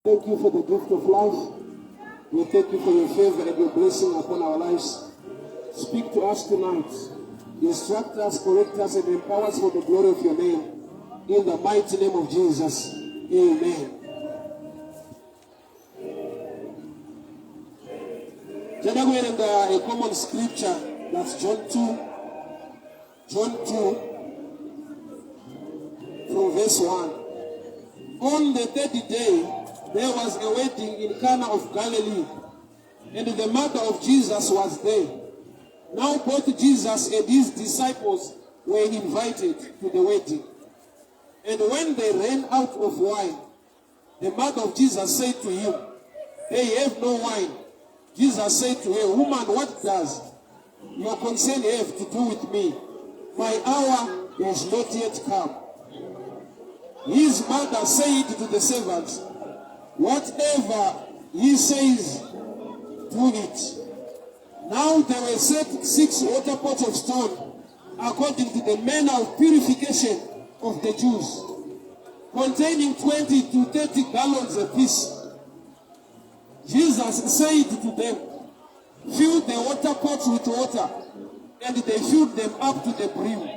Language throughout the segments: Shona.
Thank you for the gift of life. We thank you for your favor and your blessing upon our lives. Speak to us tonight. Instruct us, correct us, and empower us for the glory of your name. In the mighty name of Jesus. Amen. Toda kuverenga a common scripture, that's John 2. John 2 from verse 1. On the third day, there was a wedding in Cana of Galilee, and the mother of Jesus was there. Now both Jesus and his disciples were invited to the wedding. And when they ran out of wine, the mother of Jesus said to him, They have no wine. Jesus said to her, Woman, what does your concern have to do with me? My hour has not yet come. His mother said to the servants, Whatever he says, do it. Now there were set 6 water pots of stone, according to the manner of purification of the Jews, containing 20 to 30 gallons apiece. Jesus said to them, Fill the water pots with water, and they filled them up to the brim.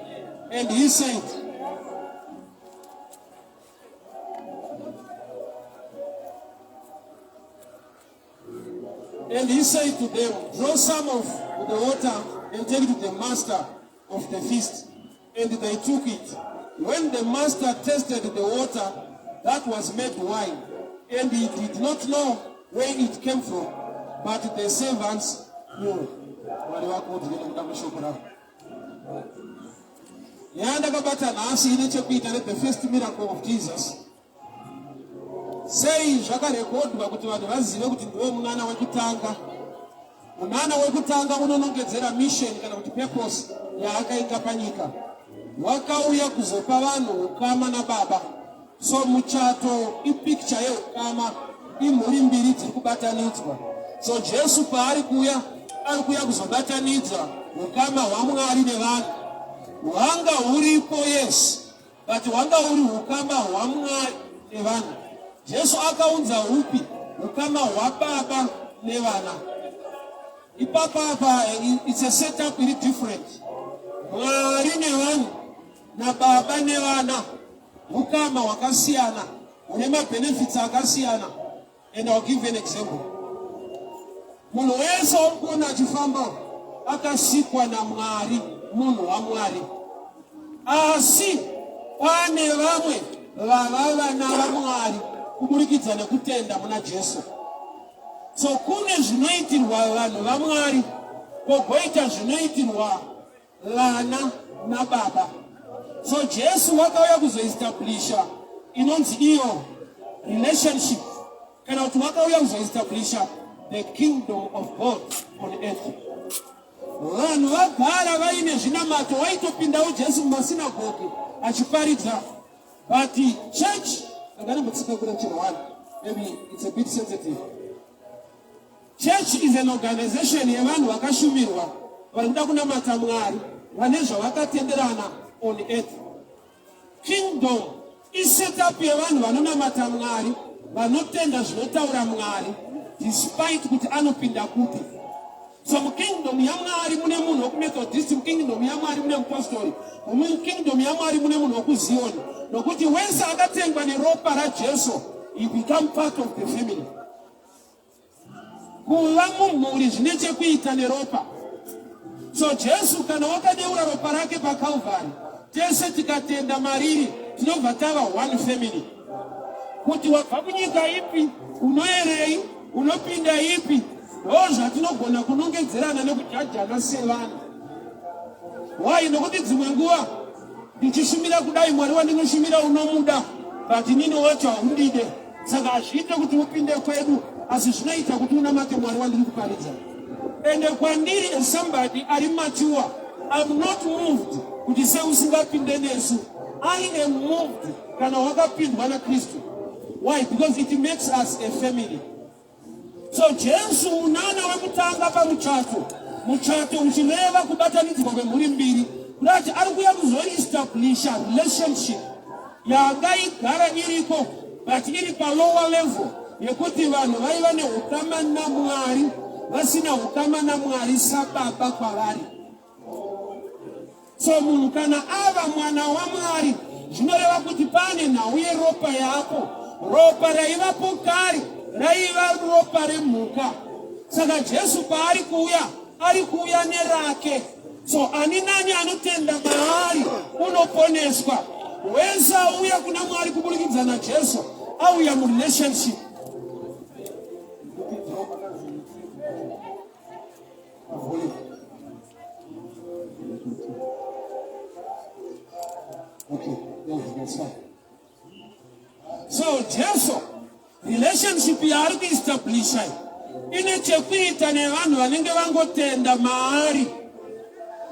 And he said, And he said to them, Draw some of the water and take it to the master of the feast. And they took it. When the master tasted the water that was made wine, and he did not know where it came from, but the servants knew. Mwari wako ndinokuda mushoko rako. Nyaya ndakabata nhasi ine chekuita ne the first miracle of Jesus. Sei zvakarekodwa kuti vanhu vazive kuti ndiwo munana wekutanga? Munana wekutanga unonongedzera mission kana kuti purpose yaakaita panyika. Wakauya kuzopa vanhu ukama nababa. So muchato ipicture yeukama, imhuri mbiri dziri kubatanidzwa. So Jesu paari kuuya, ari kuuya kuzobatanidza ukama hwaMwari nevanhu. Hwanga huripo, yes, but hwanga huri hukama hwaMwari nevanhu. Jesu akaunza hupi? Hukama hwababa nevana. Ipapa apa it's a setup iri different. Mwari nevanhu nababa nevana hukama hwakasiyana, hune mabenefits akasiyana. And I'll give you an example. Munhu wese wamukuona achifamba akasikwa naMwari, munhu waMwari. Asi pane vamwe vava vana vaMwari kuburikidza nekutenda muna Jesu. So kune zvinoitirwa vanhu vaMwari, kogoita zvinoitirwa vana nababa. So Jesu wakauya kuzoestablisha inonzi iyo relationship, kana kuti wakauya kuzoestablisha the kingdom of God on earth. Vanhu vagara vaine zvinamato, waitopindawo Jesu mumasinagogi achiparidza, but church ndakandimbotsika kuna chinhu one, maybe it's a bit sensitive. Church is an organization yevanhu vakashumirwa vari kuda kunamata Mwari vane zvavakatenderana on earth. Kingdom isetup yevanhu vanonamata Mwari vanotenda zvinotaura Mwari despite kuti anopinda kupi. So mukingdom yaMwari mune munhu wekuMethodist, mukingdom yaMwari mune mupostori, mukingdom yaMwari mune munhu wekuZion, nokuti wese akatengwa neropa raJesu, he become part of the family. Kuva mumhuri zvine chekuita neropa. So Jesu kana wakadeura ropa rake paCalvary, tese tikatenda mariri tinobva tava one family. Kuti wabva kunyika ipi, unoerei, unopinda ipi, ndo zvatinogona kunongedzerana nekujajana sevanhu. Why? Nokuti dzimwe nguva ndichishumira kudai, Mwari wandinoshumira unomuda, but inini wacho haundide. Saka hazviite kuti upinde kwedu, asi zvinoita kuti unamate Mwari wandiri kuparidza. Ende kwandiri as somebody ari mature, I'm not moved kuti sei usingapinde nesu. I am moved kana wakapindwa naKristu. Why? Because it makes us a family. So Jesu munana wekutanga pamuchato, muchato uchireva kubatanidzwa kwemhuri mbiri, kurati ari kuya kuzoestablisha relationship yanga igara iriko but iri palower level. yekuti vanhu vaiva neukama naMwari vasina ukama naMwari sababa kwavari. So munhu kana ava mwana waMwari zvinoreva kuti pane nhau yeropa yako. Ropa raivapo kare raiva ropa remhuka. Saka Jesu paari kuuya ari kuuya nerake. So ani nani anotenda maari unoponeswa. Wese auya kuna Mwari kuburikidza naJesu auya murelationship. Okay, yeah, that's fine. So Jesu relationship yaari kuestablisha ine chekuita nevanhu vanenge vangotenda maari.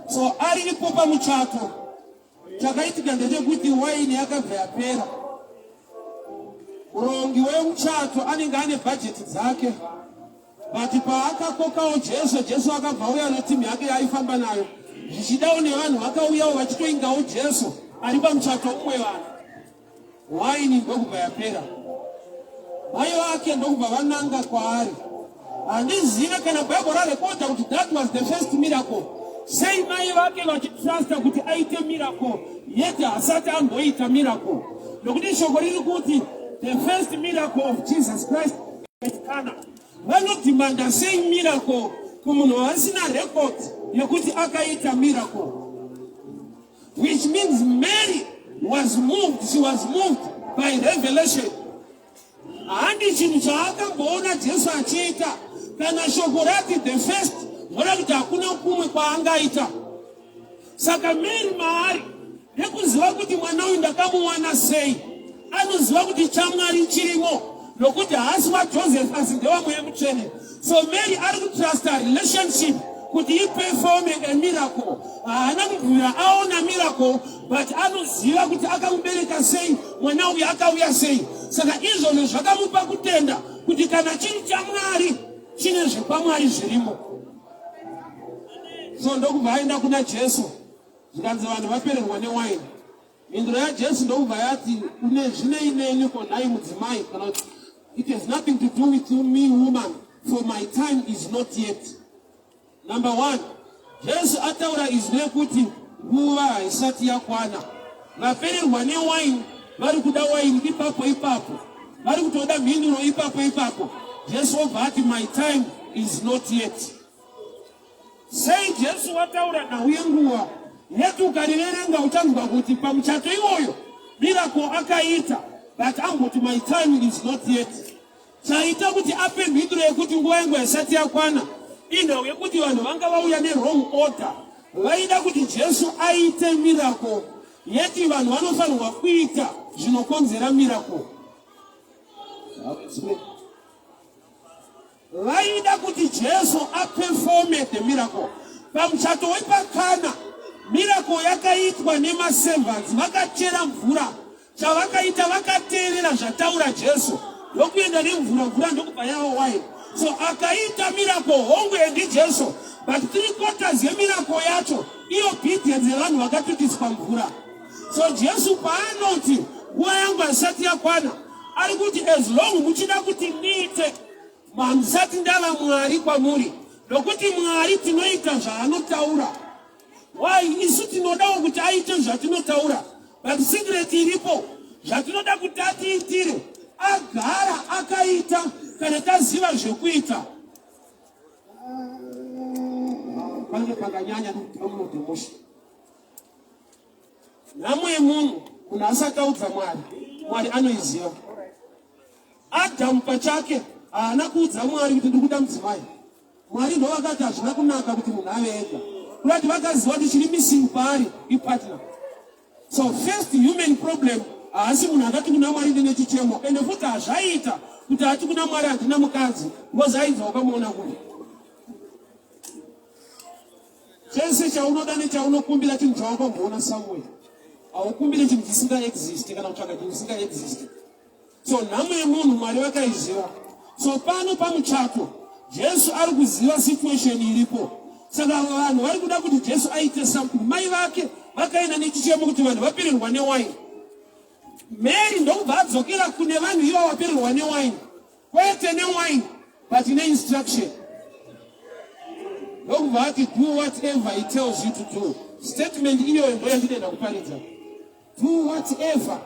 So ari ipo pamuchato, chakaitika ndechekuti waini yakabva yapera. Murongi wemuchato anenge ane bhajeti dzake but paakakokawo Jesu, Jesu akabva auya netimu yake yaaifamba nayo, zvichidawo nevanhu vakauyawo vachitoingawo Jesu ari pamuchato umwe vanhu. Waini ndokubva yapera, mai vake ndokubva vananga kwaari. Handizive kana Bible rarekodha kuti that was the first miracle. Sei mai vake vachitrusta kuti aite miracle yet hasati amboita miracle? Nokuti shoko riri kuti the first miracle of Jesus Christ at Cana. Vanodhimanda sei miracle kumunhu waasina record yekuti akaita miracle? Which means Mary was moved, she was moved by revelation. Handi chinhu chaakamboona Jesu achiita. Kana shoko rati the first, zvora kuti hakuna kumwe kwaangaita. Saka Mary maari nekuziva kuti mwana uyu ndakamuwana sei, anoziva kuti chaMwari chirimo nokuti haasi waJoseph asi ndewamweya mutsvene. So Mary ari kutrusta relationship kuti iperforme a miracle. Haana kubvira aona miracle but anoziva kuti akamubereka sei mwana uyu akauya sei. Saka izvozvo zvakamupa kutenda kuti kana chiri chaMwari chine zvepaMwari zvirimo. So ndokubva aenda kuna Jesu zvikanzi vanhu vapererwa newaini. Mhinduro yaJesu ndokubva yati, Une zvinei neni ko nhai mudzimai? Kana kuti it has nothing to do with you, me woman, for my time is not yet. Number one, Jesu ataura izwi rekuti nguva haisati yakwana. Vapererwa newaini vari kuda waini ipapo ipapo, vari kutoda mhinduro ipapo ipapo. Jesu obva ati my time is not yet. Sei Jesu wataura nhau yenguva yet ukariverenga uchanzwa kuti pamuchato iwoyo miracle akaita but amboti my time is not yet. Chaita kuti ape mhinduro yekuti nguva yangu haisati yakwana inhau yekuti vanhu vanga vauya newrong order. Vaida kuti Jesu aite miracle yet vanhu vanofanirwa kuita zvinokonzera miracle. Vaida kuti Jesu aperforme the miracle. Pamuchato wepaKana, miracle yakaitwa nemaservants, vakachera mvura. Chavakaita vakateerera zvataura Jesu ndokuenda nemvura, mvura ndokubva yava wine. So akaita miracle hongu ndiJesu, but 3/4 yemiracle yacho iobedience yevanhu vakatutiswa mvura. So Jesu paanoti nguva yangu haisati yakwana, ari kuti as long muchida kuti ndiite, handisati ndava Mwari kwamuri, nokuti Mwari tinoita zvaanotaura. Why isu tinodawo kuti aite zvatinotaura, but secret iripo, zvatinoda kuti atiitire agara akaita kana taziva zvekuita. Pange pakanyanya nekudownload musha. Nhamo yemunhu, munhu asati audza Mwari, Mwari anoiziva. Adhamu pachake haana kuudza Mwari kuti ndikuda mudzimai. Mwari ndo vakati hazvina kunaka kuti munhu ave ega. Kurati vakaziva kuti chiri missing paari ipartner. So first human problem haasi munhu akati kuna Mwari ndine chichemo, ende futi hazvaiita kuti ati kuna Mwari handina mukadzi because ainzi wakamuona kupi. Chese chaunoda nechaunokumbira chinhu chawakamboona somewhere. Haukumbire chinhu chisinga exist kana kutsvaga chinhu chisinga exist. So nhamo yemunhu Mwari vakaiziva. So pano pamuchato Jesu ari kuziva situation iripo. Saka vanhu vari kuda kuti Jesu aite something. Mai vake vakaenda nechichemo kuti vanhu vapererwa newaini. Mary ndokubva adzokera kune vanhu ivo vapererwa newaini. Kwete newine, but neinstruction. Ndokubva ati, "Do whatever he tells you to do." Statement iyoyo ndo yandinoenda kuparidza. Do whatever.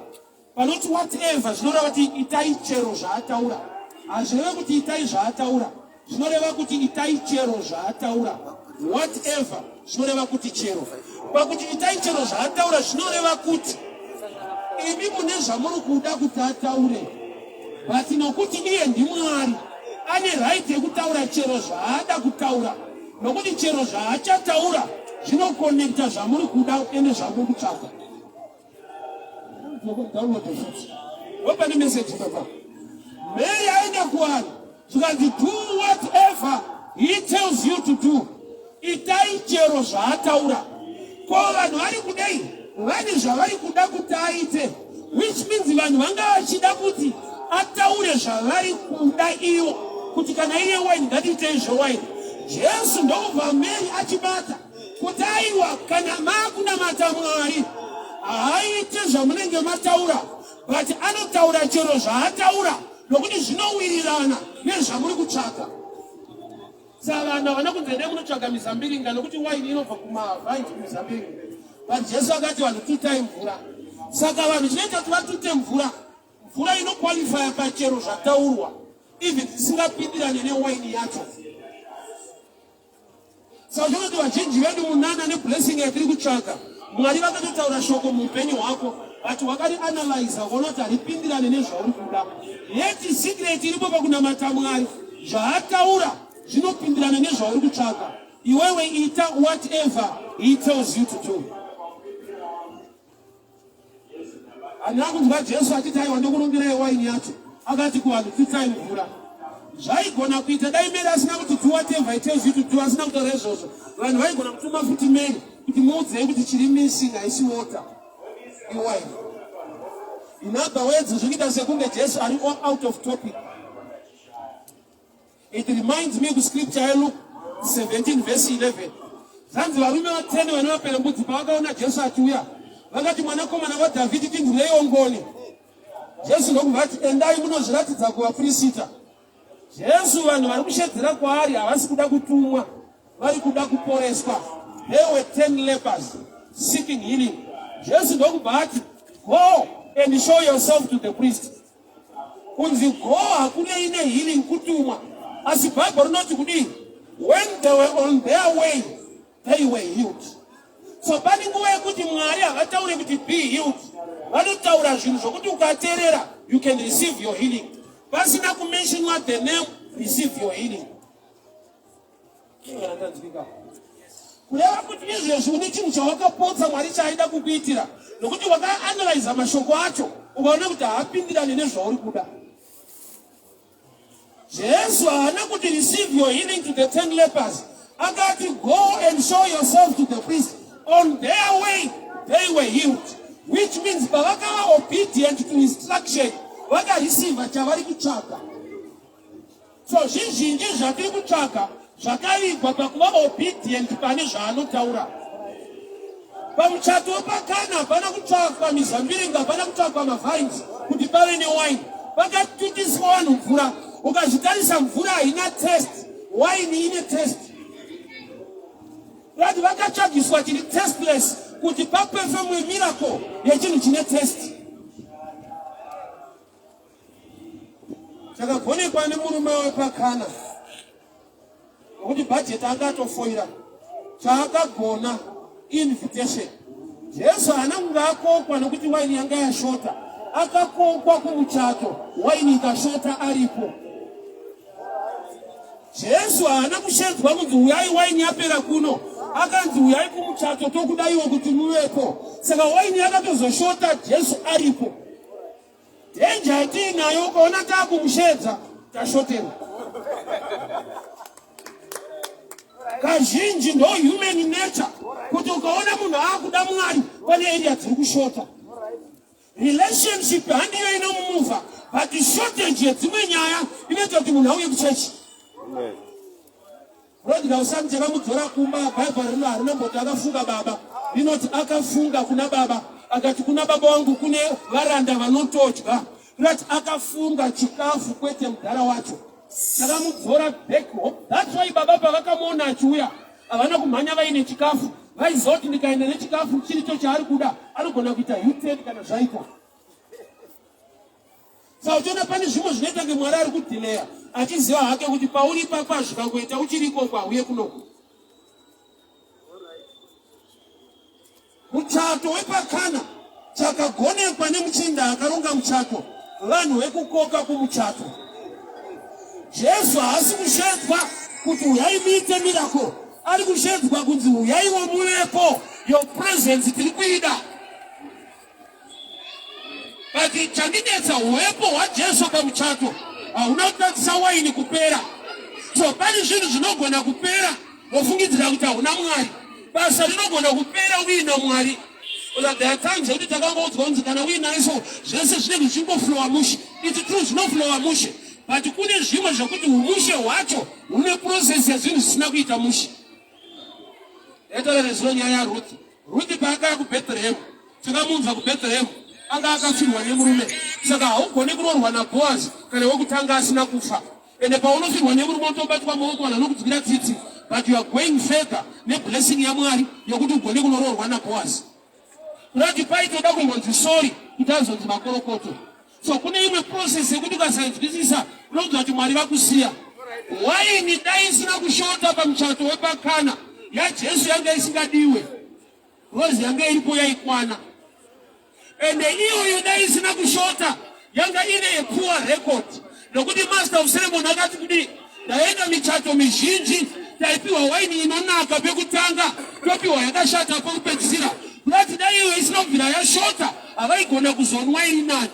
Panoti whatever, zvinoreva kuti itai chero zvaataura. Hazvireve kuti itai zvaataura, zvinoreva kuti itai chero zvaataura. Whatever zvinoreva kuti chero. Pakuti itai chero zvaataura, zvinoreva kuti imi mune zvamuri kuda kuti ataure, but nokuti iye ndiMwari, ane right yekutaura chero zvaada kutaura, nokuti chero zvaachataura zvinokonekta zvamuri kuda ende zvamuri kutsvaga. Download futi wopane message papa. Mary aenda kuvanhu, zvikanzi, "Do whatever he tells you to do." Itai chero zvaataura. Ko vanhu vari kudei? Vane zvavari kuda kuti aite, which means vanhu vanga vachida kuti ataure zvavari kuda ivo, kuti kana iye waini, ngatiitei zvewaini. Jesu ndokubva Mary achibata kuti aiwa, kana maakunamata Mwari, haaite zvamunenge mataura, but anotaura chero zvaataura, nokuti zvinowirirana nezvamuri kutsvaka. Saka vanhu havana kunzi endai munotsvaga mizambiringa, nokuti waini inobva kumavines, kumizambiringa. But Jesu akati vanhu tutai mvura. Saka vanhu chinoita kuti vatute mvura, mvura inoqualifya pachero zvataurwa, even zvisingapindirane newaini yacho. Saka zvinoti vazhinji vedu munana neblessing yatiri kutsvaka, Mwari vakatotaura shoko muupenyu hwako, but wakarianalyza ukaona kuti haripindirane nezvauri kuda. Yet secret iripo pakunamata Mwari, zvaataura zvinopindirana nezvauri kutsvaka. Iwewe ita whatever he tells you to do. Handina kunzwa Jesu achiti, "Aiwa, ndokurungirai waini yacho." Akati kuvanhu, "Tutai mvura." Zvaigona kuita dai Mary asina kuti, "Do whatever he tells you to do," asina kutaura izvozvo, vanhu vaigona kutuma futi Mary kuti, "Muudzei kuti chiri missing haisi water, iwine." In other words, zvikuita sekunge Jesu ari out of topic. It reminds me kuscripture yeLuke 17 verse 11. Zvanzi varume va10 vane maperembudzi, pavakaona Jesu achiuya, vakati, "Mwanakomana waDhavhidhi, tinzwireiwo ngoni." Jesu ndokubva ati, "Endai munozviratidza kuvapurisita." Jesu, vanhu vari kushedzera kwaari havasi kuda kutumwa, vari kuda kuporeswa. There were 10 lepers seeking healing. Jesu ndokubva ati, "Go and show yourself to the priest." Kunzi go hakunei nehealing, kutumwa. Asi Bhaibheri rinoti kudii? When they were on their way, they were healed. So pane nguva yekuti Mwari havataure kuti be healed, vanotaura zvinhu zvokuti ukateerera, you can receive your healing pasina kumentionwa the name "receive your healing". Ndanzwika? Kureva kuti izvezvi une chinhu chawakapotsa Mwari chaaida kukuitira, nokuti wakaanalyza mashoko acho, ukaona kuti haapindirani nezvauri kuda. Jesu haana kuti "Receive your healing" to the 10 lepers. Akati, "Go and show yourself to the priest." On their way they were healed, which means pavakava obedient to instruction, vakareceiva chavari kutsvaka. So zvizhinji zvatiri kutsvaka zvakavigwa pakuva obedient pane zvaanotaura. Pamuchato wepakana hapana kutsvakwa mizambiringa, hapana kutsvakwa mavines kuti pave newine. Pakatutiswa vanhu mvura. Ukazvitarisa, mvura haina taste, waini ine taste. Vati vakatsvagiswa chiri tasteless kuti paperformwe miracle yechinhu chine taste. Chakagonekwa nemurume wepakana, nokuti bhajeti akatofoira, chaakagona invitation. Jesu haana kunge akokwa nokuti waini yanga yashota. Akakokwa kumuchato, waini ikashota aripo. Jesu haana kushedzwa kunzi, "Uyai, waini yapera kuno." Akanzi, "Uyai kumuchato, tokudaiwo kuti muvepo." Saka waini yakatozoshota Jesu aripo. Danger yatiinayo, ukaona taakumushedza tashoterwa, kazhinji ndo human nature, kuti ukaona munhu aakuda Mwari, pane area dziri kushota. Relationship handiyo inomumuvha, but shortage yedzimwe nyaya inoita kuti munhu auye kuchechi. Prodigal son chakamudzora kumba, Bhaibheri rino harinomboti akafunga baba, rinoti akafunga kuna baba, akati, "Kuna baba vangu kune varanda vanotodya." Kurati akafunga chikafu kwete mudhara wacho. Takamudzora back home. That's why baba pavakamuona achiuya havana kumhanya vaine chikafu. Vaiziva kuti ndikaenda nechikafu chiricho chaari kuda anogona kuita U-turn kana zvaita. Saka uchiona pane zvimwe zvinoita kunge Mwari ari kudhileya achiziva hake kuti pauri ipapo zvikangoita uchiri ikoko hauye kunoku. Muchato wepakana chakagonekwa nemuchinda akaronga muchato vanhu vekukoka kumuchato. Jesu haasi kushedzwa kuti huyai muite miracle, ari kushedzwa kunzi huyaiwo muvepo, your presence tiri kuida. But chandinetsa huvepo hwaJesu pamuchato hauna kutadzisa waini kupera. So pane zvinhu zvinogona kupera wofungidzira kuti hauna Mwari. Basa rinogona kupera uina Mwari. Ola there are times yekuti takangoudzwa kunzi kana uinaye so zvese zvinenge zvichingoflowa mushe. It's true zvinoflowa mushe. But kune zvimwe zvekuti humushe hwacho hune process yezvinhu zvisina kuita mushe. Ndaitaura nezuro nyaya yaRuth. Ruth paakaya kuBethlehem, takamuunza kuBethlehem, anga akafirwa nemurume. Saka haugone kuroorwa naBoaz kana wekutanga asina kufa. Ende paunofirwa nemurume unotobatwa maoko vanhu vanokudzwira tsitsi. But you are going further neblessing yaMwari yokuti ugone kunoroorwa naBoaz. Kurati paitoda kumbonzi sorry kuti azonzi makorokoto. So kune imwe process yekuti ukasainzwisisa unonzwa kuti Mwari vakusiya. Waini dai isina kushota pamuchato wepakana yaJesu yanga isingadiwe. Rose yanga iripo yaikwana. Ende iyoyo dai isina kushota yanga ine a poor record. Nokuti master of ceremony akati kudii? Ndaenda michato mizhinji taipiwa waini inonaka pekutanga topiwa yakashata pekupedzisira. Kurati dai iyo isina kubvira yashota havaigona kuzonwa iri nani.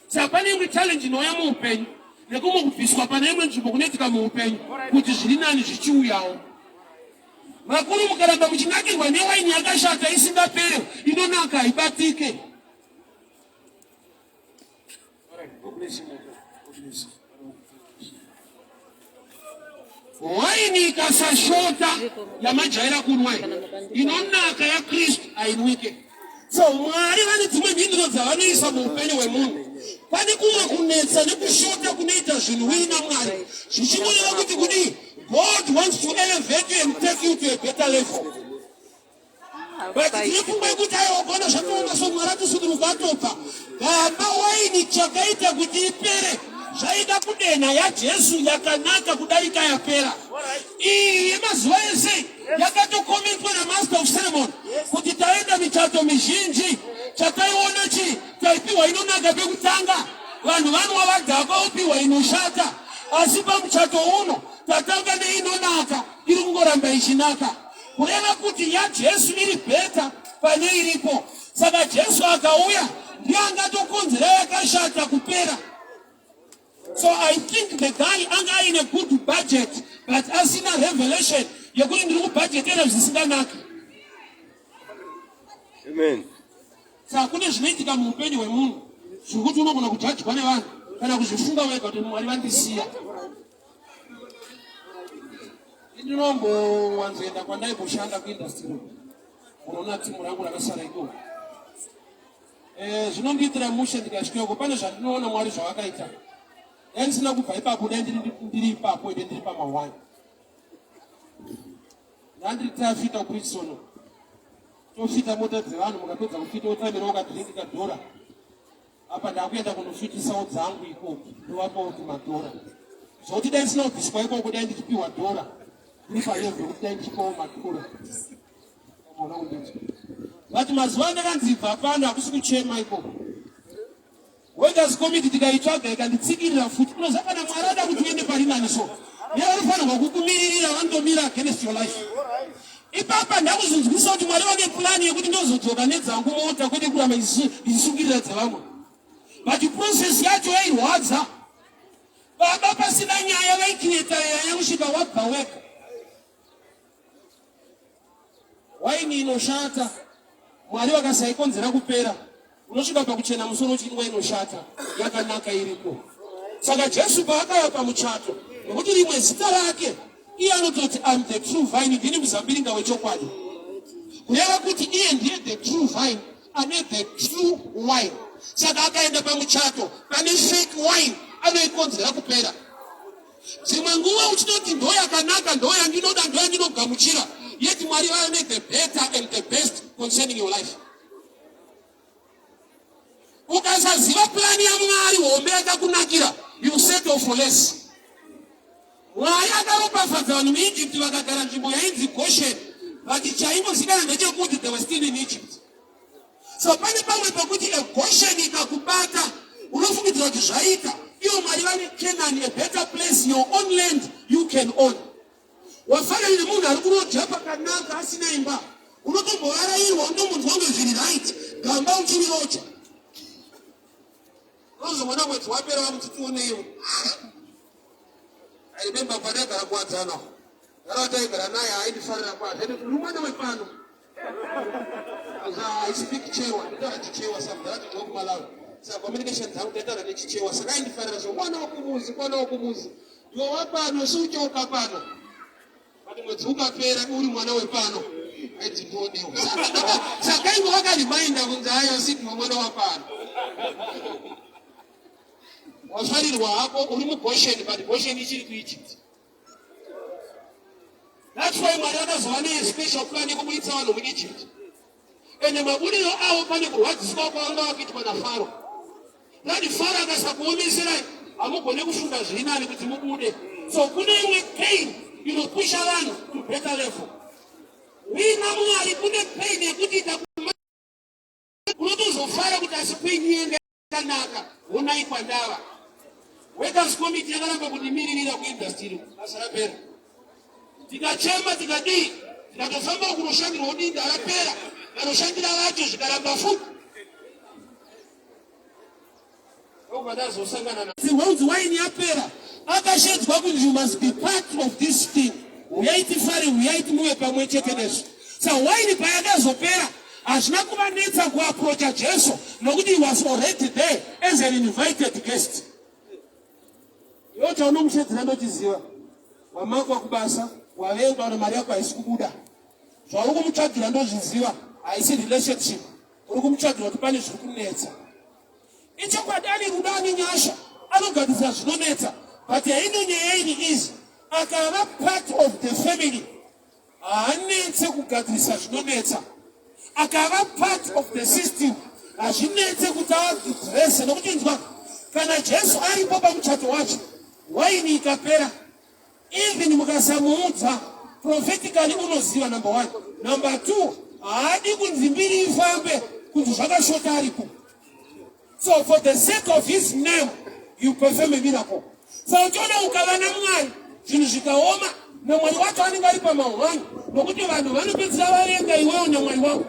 Saka pane imwe challenge inouya muupenyu nekumwe kubviswa pane imwe nzvimbo kunoitika muupenyu kuti zviri nani zvichiuyawo. Vakuru mukaramba muchinakirwa newaini yakashata isingapere inonaka haibatike. Waini ikasashota yamajaira kunwa inonaka yaKristu hainwike. So Mwari vane dzimwe mhinduro dzavanoisa muupenyu hwemunhu. Pane kumwe kunetsa nekushota kunoita zvinhu uina Mwari zvichingoreva kuti kudii? God wants to elevate you and take you to a better level. But tine pfungwa yekuti aiwa ukaona zvatooma so Mwari atosuduruka atobva. Baba waini chakaita kuti ipere zvaida kudenha yaJesu yakanaka kudarika yapera. Iyi yemazuva ese yakatokomentwa namaster of ceremony kuti taenda michato mizhinji chataiona chii taipiwa inonaka pekutanga vanhu vanwa vadhakwa vopiwa inoshata asi pamuchato uno tatanga neinonaka iri kungoramba ichinaka kureva kuti yaJesu iri bheta pane iripo. Saka Jesu akauya ndiye angatokonzera yakashata kupera. So I think the guy anga aine good budget but asina revelation yekuti ndiri kubhajetera zvisinganaki. Amen. Saka kune zvinoitika muupenyu hwemunhu zvekuti unogona kujajwa nevanhu kana kuzvifunga wega kuti Mwari vandisiya. Ndinombowanzoenda kwandaimboshanda kuindastry munoona timu rangu rakasara ikoko. Eh, zvinondiitira mushe ndikasvika ikoko pane zvandinoona Mwari zvavakaita. Dai ndisina kubva ipapo dai ndiri ipapo ende ndiri pamahwani. Ndandiri tafita kuBridgestone. Tofita mota dzevanhu mukapedza kufita wotambira ukadrink kadhora. Apa ndakuenda kunofitisawo dzangu ikoko ndovapawo tumadhora zvokuti dai ndisina kubviswa ikoko dai ndichipiwa dhora ndiri palevhu yekuti dai ndichipawo madhora ona kundinzwa but mazuva andakanzi ibva pano hakusi kuchema ikoko workers committee tikaitsvaga ikanditsikirira futi unoziva kana mwari ada kuti uende pari nani so nevanofanirwa kukumiririra vanotomira against your life Ipapa ndakuzonzwisisa kuti Mwari vane plan yekuti ndozodzoka nedzangu mota kwete kuramba ndichisungirira dzevamwe. But process yacho yairwadza. Baba pasina nyaya vaikreata nyaya kusvika wabva wega. Waini inoshata Mwari vakasaikonzera kupera unosvika pakuchena musoro uchinwa inoshata yakanaka iriko. Saka Jesu paakauya pamuchato nekuti rimwe zita rake iye anototi am the true vine, ndini muzambiringa wechokwadi, kureva kuti iye ndiye the true vine ane the true wine. Saka akaenda pamuchato pane fake wine, anoikonzera kupera. Dzimwe nguva uchitoti ndo yakanaka, ndo yandinoda, ndo yandinogamuchira, yet Mwari vane the better and the best concerning your life. Ukasaziva plan yaMwari hombe yakakunakira, you settle for less. Mwari akaropafadza vanhu muEgypt, vakagara nzvimbo yainzi Goshen, but chaingozikana ndechekuti they were still in Egypt. So pane pamwe pekuti eGoshen ikakubata, unofungidzira kuti zvaita. Ivo Mwari vane Canaan, a better place, your own land you can own. Wafanana nemunhu ari kuroja pakanaka asina imba, unotombovarairwa, unotombonzwa kunge zviri right, gamba uchiriroja. Unozomona mwedzi wapera wakuti tioneiwo. I remember pandagara kuWadzana, gara taigara naye, aindifarira kwazvo. Ende uri mwana wepano. I speak Chewa, ndinotaura Chichewa, samudhara tibva kuMalawi. Saka communication dzangu taitaura neChichewa, saka aindifarira so mwana wokumuzi, mwana wokumuzi. Iwe wapano, si uchoka pano. But mwedzi ukapera uri mwana wepano, aiti ndionewo. Saka ingo vakarimainda kunzi ayo si ndiwe mwana wapano. Wafarirwa hako uri muGoshen, but Goshen ichiri kuEgypt. That's why Mwari akazova nespecial plan yekubuditsa vanhu muEgypt. Ende mabudiro avo pane kurwadziswa kwavanga vakuitwa naFaro. Dani Faro akasakuomeserai, hamugone kufunga zviri nani kuti mubude. So kune imwe pain inopusha vanhu to better level. Wina Mwari kune pain yekuti ita unotozofara kuti asi pain yenge yakanaka, honai kwandava. Workers committee yakaramba kundimiririra kuindustry, basa rapera. Tikachema, tikadii, tikatofamba kunoshandirwa udinda rapera, vanoshandira vacho zvikaramba futi. Ndazosangana naunzi waini yapera, akashedzwa kunzi you must be part of this thing, uyai tifare, uyai timuve pamwe chete nesu. Sa waini payakazopera, hazvina kuvanetsa kuapproacha Jesu, nokuti he was already there as an invited guest. Iwe chaunomushedzera ndochiziva, wamakwa kubasa, wavengwa, una mari yako haisi kubuda. Zvauri kumutsvagira ndozviziva, haisi relationship. Uri kumutsvagira kuti pane zviri kunetsa. Ichokwadi, ane rudo, ane nyasha, anogadzirisa zvinonetsa, but haino nyaya iri izi akava part of the family, haanetse kugadzirisa zvinonetsa. Akava part of the system, hazvinetse kuti aadrese, nokuti nzwa, kana Jesu aripo pamuchato wacho, waini ikapera, even mukasamuudza, prophetically unoziva. Number one. Number two, haadi kunzi mbiri ifambe kunzi zvakashota aripo. So for the sake of his name you perform a miracle. So uchiona ukava naMwari, zvinhu zvikaoma, naMwari wacho anenge ari pamahwani, nokuti vanhu vanopedzisira vavenga iwewo naMwari wako.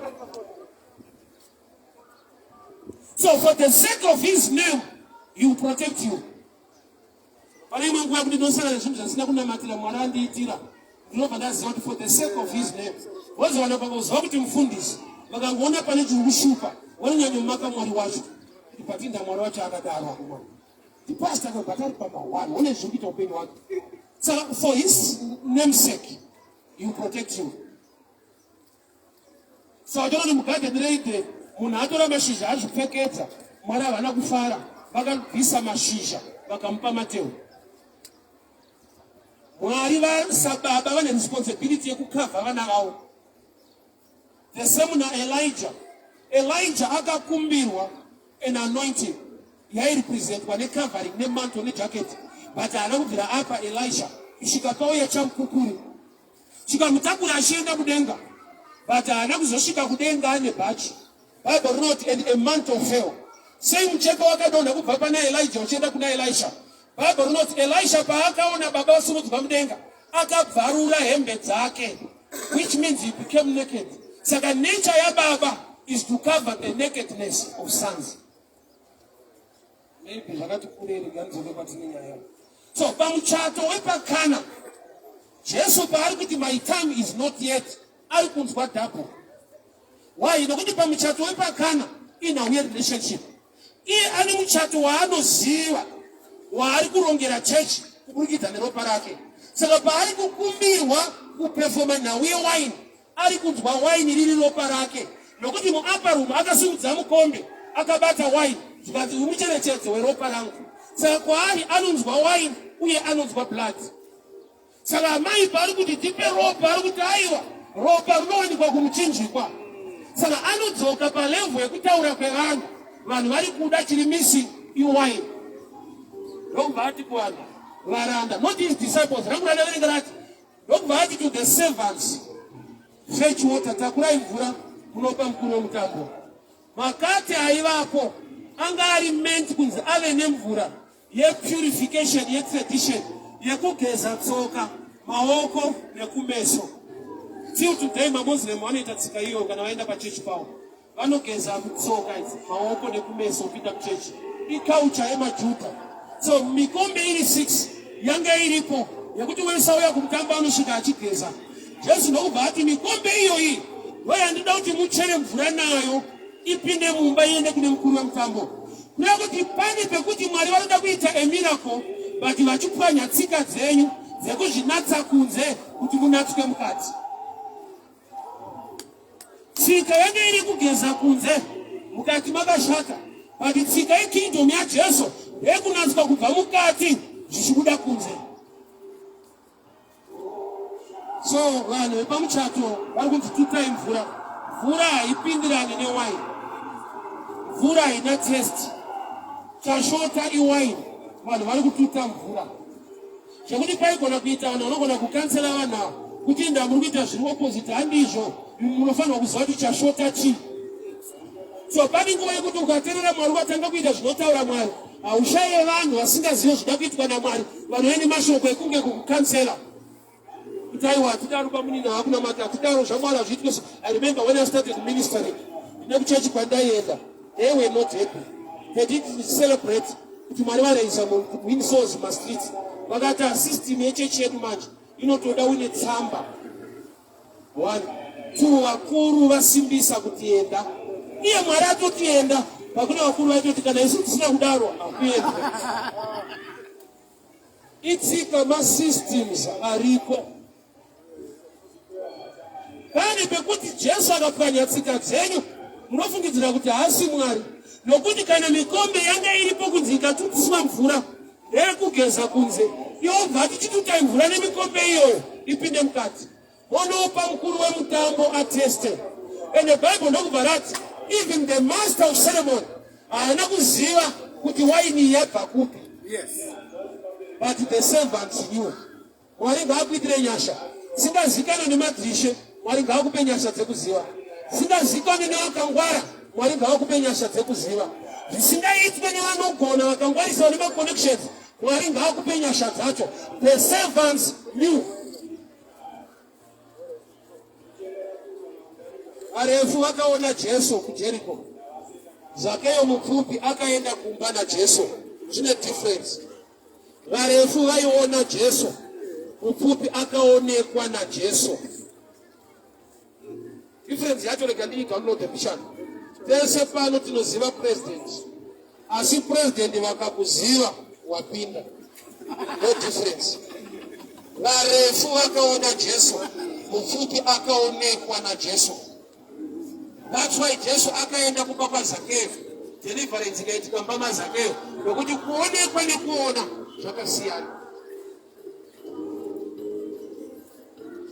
So for the sake of his name he will protect you. Pane imwe nguva yekuti ndinosangana nezvinhu zvandisina kunamatira, Mwari andiitira, ndinobva ndaziva kuti for the sake of his name. Vozowana pakuziva kuti mufundisi vakangoona pane chiri kushupa, vanonyanyomaka Mwari wacho, kuti patinda Mwari wacho akadaro akomana. Ndipasta akabva ari pamahwani, one zviri kuita upenyu hwake. Saka for his namesake he will protect you. Saka uchiona kuti mugadheni reEden munhu atora mashizha azvipfekedza, Mwari havana kufara, vakabvisa mashizha vakamupa matehwe. Mwari sababa vane responsibility yekukavha vana vavo. The same naElijah. Elijah akakumbirwa an anointing yairepresentwa necovering, nemantle, nejacket, but haana kubvira apa Elisha kusvika pauya chamukukuri chikamutakura achienda kudenga, but haana kuzosvika kudenga ane bhachi. Bible rinoti, "And a mantle fell." Sei mucheka wakadonha kubva pana Elijah uchienda kuna Elisha? Bible rinoti Elisha paakaona baba vasimudzwa mudenga, akabvarura hembe dzake, which means he became naked. Saka nature yababa is to cover the nakedness of sons. Maybe zvakati kurei, nganidzoke kwatine nyaya. So pamuchato wepaKana, Jesu paari kuti, "My time is not yet," ari kunzwa double. Why? Nokuti pamuchato wepaKana inhau yerelationship. Iye ane muchato waanoziva waari kurongera chechi kuburikidza neropa rake. Saka paari kukumbirwa kupefoma nhau yewaini, ari kunzwa waini riri ropa rake, nokuti muupper room akasimudza mukombe. Akabata waini zvikanzi uyu mucherechedzo weropa rangu. Saka kwaari anonzwa waini uye anonzwa blood. Saka amai paari kuti tipe ropa, ari kuti aiwa, ropa rinowanikwa kumuchinjikwa. Saka anodzoka palevhu yekutaura kwevanhu, vanhu vari kuda chiri missing iwaini. Ndokubva ati kuvanhu varanda, not his disciples, rangu randaverenga rati, ndokubva ati to the servants, fetch water, takurai mvura munopa mukuru wemutambo. Makate aivapo anga ari meant kunzi ave nemvura yepurification yetradition yekugeza tsoka, maoko nekumeso. Till today maMuslim vanoita tsika iyo kana vaenda pachechi pavo vanogeza tsoka idzi, maoko nekumeso kupinda muchechi. Iculture yemaJudha. So mikombe iri 6 yanga iripo yekuti wese auya kumutambo anosvika achigeza. Jesu ndokubva ati mikombe iyoyi ndoyandinoda kuti muchere mvura nayo ipinde mumba iende kune mukuru wemutambo. Kureva kuti pane pekuti Mwari vanoda kuita a miracle but vachipwanya tsika dzenyu dzekuzvinatsa kunze kuti munatswe mukati. Tsika yange iri kugeza kunze mukati makashata, but tsika yekingdom yaJesu ndeyekunatswa kubva mukati zvichibuda kunze. So vanhu vepamuchato vari kunzi tutai mvura. Mvura haipindirani newaini, mvura haina test. Chashota iwaini, vanhu vari kututa mvura zvekuti paigona kuita vanhu vanogona kukansela vanhu ava kuti inda muri kuita zviri opposite, handizvo. Munofanirwa kuziva kuti chashota chii. So pane nguva yekuti ukaterera Mwari ukatanga kuita zvinotaura Mwari, haushaye vanhu vasingazive zvida kuitwa naMwari vanouya nemashoko ekunge kukukansela kuti aiwa, hatidaro pamunini, haakunamata, hatidaro, zvaMwari hazviitwe. So I remember when I started ministering, ndine kuchechi kwandaienda, they were not happy, they didn't celebrate kuti Mwari varaisa munhu to win souls mumastreets. Vakati system yechechi yedu manje inotoda une tsamba. One, two, vakuru vasimbisa kuti enda, iye Mwari atoti enda, pakune vakuru vaitoti kana isu tisina kudaro hakuendwe. Itsika, masystems ariko. Pane pekuti Jesu akapwanya tsika dzenyu, munofungidzira kuti haasi Mwari, nokuti kana mikombe yanga iripo kunzi ikatutiswa mvura ndeyekugeza kunze, iobva tichitutai mvura nemikombe iyoyo ipinde mukati, monopa mukuru wemutambo ateste. And the Bible ndokubva rati even the master of ceremony haana kuziva kuti waini yabva kupi. But the servants knew. Mwari ngaakuitire nyasha singazikanwe nemadzishe. Mwari ngaakupe nyasha dzekuziva singazikanwe nevakangwara. Mwari ngaakupe nyasha dzekuziva zvisingaitwe nevanogona, vakangwarisa, vane maconnections. Mwari ngaakupe nyasha dzacho. The servants knew. Varefu vakaona Jesu kuJeriko, Zakeyo mupfupi akaenda kumba naJesu. Zvine difference. Varefu vaiona Jesu, mupfupi akaonekwa naJesu. Difference yacho rega ndiidownload mbichana. Tese pano tinoziva president, asi president vakakuziva wapinda. No difference. Varefu vakaona Jesu, mupfupi akaonekwa naJesu. That's why Jesu akaenda kumba kwaZakeo, deliverance ikaitika mumba maZakeo, nokuti kuonekwa nekuona zvakasiyana.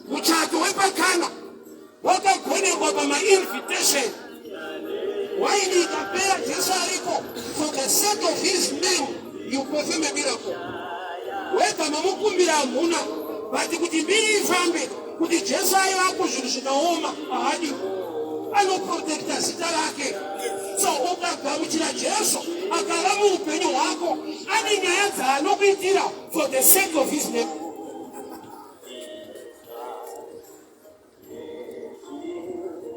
Muchato wepaKana wakagonekwa pamainvitation, waini ikapera Jesu ariko. For the sake of his name you perform a miracle. Wega mamukumbira hamuna, but kuti mbiri ifambe kuti Jesu aivapo, zvinhu zvikaoma haadi, anoprotekta zita rake. So ukagamuchira Jesu akava muupenyu hwako, ane nyaya dzaanokuitira for the sake of his name.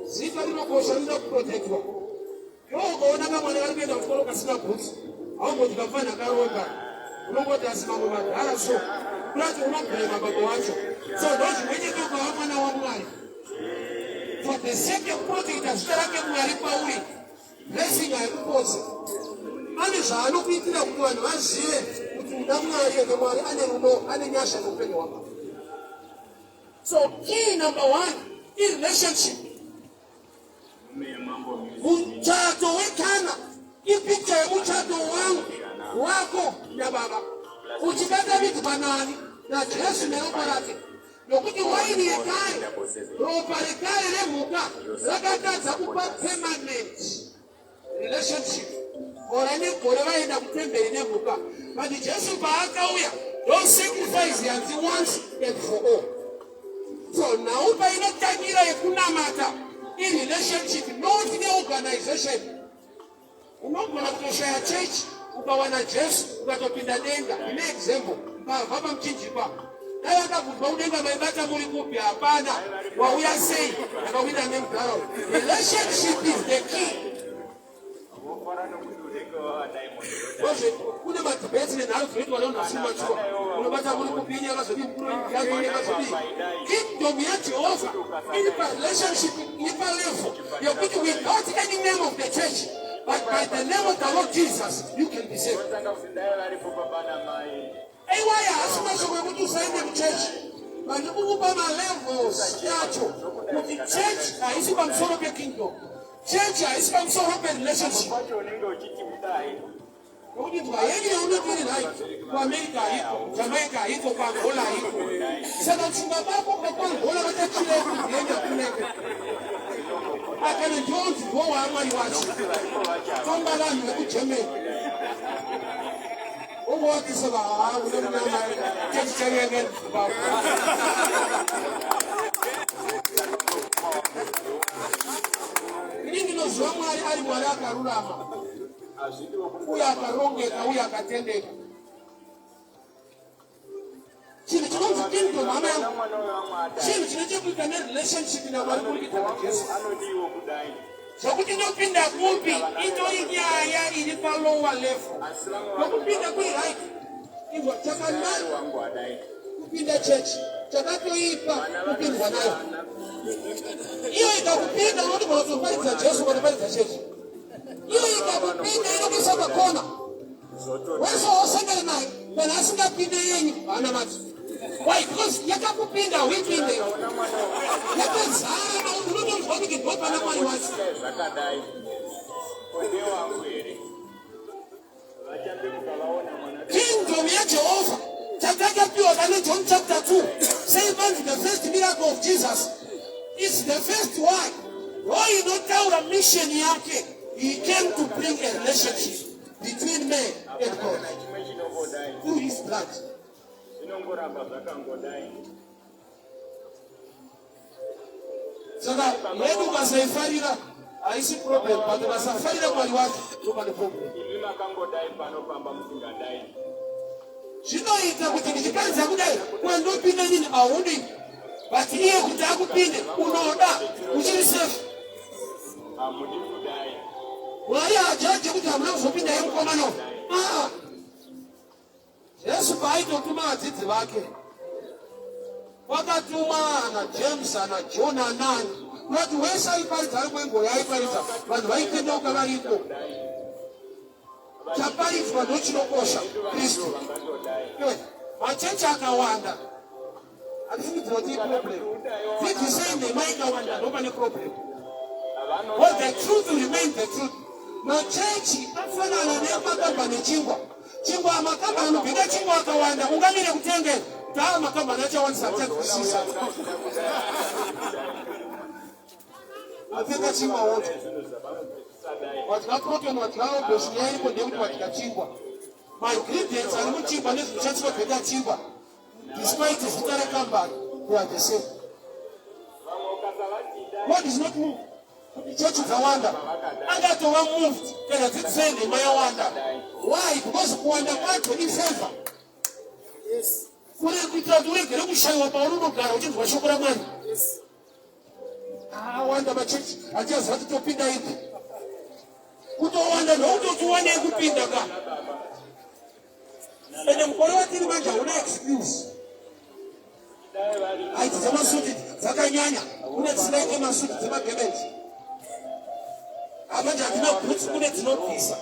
Zita rinokosha, rinoda kuprotektwa. Iwe ukaona kamwana kari kuenda kuchikoro kasina bhutsu, haungoti kamfana karomba, unongoti asi mamwe madhara, so kurati unobhurema baba wacho. So ndozvimwe chete ukava mwana waMwari, for the sake yekuprotekta zita rake Mwari pauri, blessing haikupose. Ane zvaanokuitira kuti vanhu vazive kuti uda Mwari, ende Mwari ane rudo, ane nyasha neupenyu hwako. So key number one irelationship. Muchato weKana. Ipicture yemuchato wangu, wako nababa, uchibatanidzwa nani? NaJesu neropa rake. Nokuti waini yekare, ropa rekare remhuka rakatadza kupa permanent relationship. Gore negore vaienda kutemberi nemhuka, but Jesu paakauya, ndo sacrifice yanzi once and for all. So nhau painotangira yekunamata irelationship, not neorganization. Unogona kutoshaya church ukawana Jesu ukatopinda denga. Ndine example, mbavha pamuchinjikwa. Dai akabvunzwa kudenga maibata muri kupi? Hapana. Wauya sei? Ndakawina nemudhara. Relationship is the key. Kune madhibheti nenharo dzinoitwa nevanhu vasiri machuwa. Unobata muri kupi? Ini yakazodii? Mukuru wenyu yakazodii? Kingdom yaJehovha iri parelationship, iri palevel yokuti without any name of the church but by the name of the Lord Jesus you can be saved. Aiwaya haasi mashoko ekuti usaende kuchechi, but kukupa malevels yacho kuti church haisi pamusoro pekingdom, church haisi pamusoro perelationship. Nokuti nzwa yenyu yaunoti iri right kuAmerica haiko, kuJamaica haiko, kuAngola haiko. Saka kufunga kwako kuAngola vachachira kuti yenyu hakuneko. Akana ndionzi ndiwo waamwari wacho. Tonga vanhu vekuGermany. Ungowakisa vahaa une munama chechi changu yanga iri kuZimbabwe. Ini ndinoziva Mwari ari Mwari akarurama uye akarongeka uye akatendeka. Chinhu chinonzi kingdom, hama yangu, chinhu chine chekuita nerelationship naMwari kuburikidza naJesu. Zvokuti ndopinda kupi itori nyaya iri palower level. Nokupinda kuri right, inzwa, chakanaka kupinda chechi, chakatoipa kupindwa nayo. Iyo ikakupinda unoti kunotoparidza Jesu, ukatoparidza chechi. Iyo ikakupinda inokuisa pakona. Wese wasangana naye kana asingapinde yenyu haana mati. Why? Because yakakupinda huipinde. Yakazara mauri, unotonzwa kuti ndo pana Mwari wacho. Zvakadai. Ko ndewangu here? Vachambe mukavaona mwana. Kingdom yaJehovha chatakapiwa pane John chapter 2 sei panzi the first miracle of Jesus is the first one ro inotaura mission yake. He came to bring a relationship between man and God Kana chimwe chinongodai. through his blood. Zvinongoramba zvakangodai. Saka yedu ukasaifarira haisi problem, but ukasafarira Mwari wacho ndopane problem. Imi makangodai pano pamba musingadai. Zvinoita kuti ndichiparidza kudai kwandopinda inini haudi, but iye kuti akupinde unoda, uchiri safe. Hamudi kudai. Mwari hajaji kuti hamuna kuzopinda yemukomana. Ah. Jesu paaitotuma vadzidzi vake, wakatuma ana James, ana John, anani, kuti wese aiparidza ari kwenguva yaaiparidza, vanhu vaitendeuka variko. Chaparidzwa ndochinokosha, Kristu. Vangatodai. Machechi akawanda, handifungidzira kuti iproblem. Dzidzisei nhema ikawanda ndopane problem. But the truth remains the truth. Machechi afanana nemakamba nechingwa. Chingwa, makamba anobheka chingwa akawanda, ungamire kutenge taa makamba achawandisa achadzwisisa. Watenga chingwa wodya. Wadya protein, wadya obeshi, nyaya iripo ndeyekuti wadya chingwa. Maingredients ari muchingwa nezvinoshandiswa kubheka chingwa, despite zita rekambani, they are the same. Vamwe ukasavati dai. God is not moved kuti chechi dzawanda. Angatova moved kana dzidzisei nhema yawanda. Why? Because kuwanda kwacho ifavor. Kuri kuitira kuti uregere kushayiwa pauri unogara uchinzwa shoko raMwari. Awanda machechi, achaziva kuti topinda ipi. Kutowanda ndokutoti uwanei kupinda ka. Ende mukore watiri manje hauna excuse. Aiti dzemasuti dzakanyanya, kune dzisingaite masuti dzemagemenzi. Amanje handina bhutsu, kune dzinobvisa.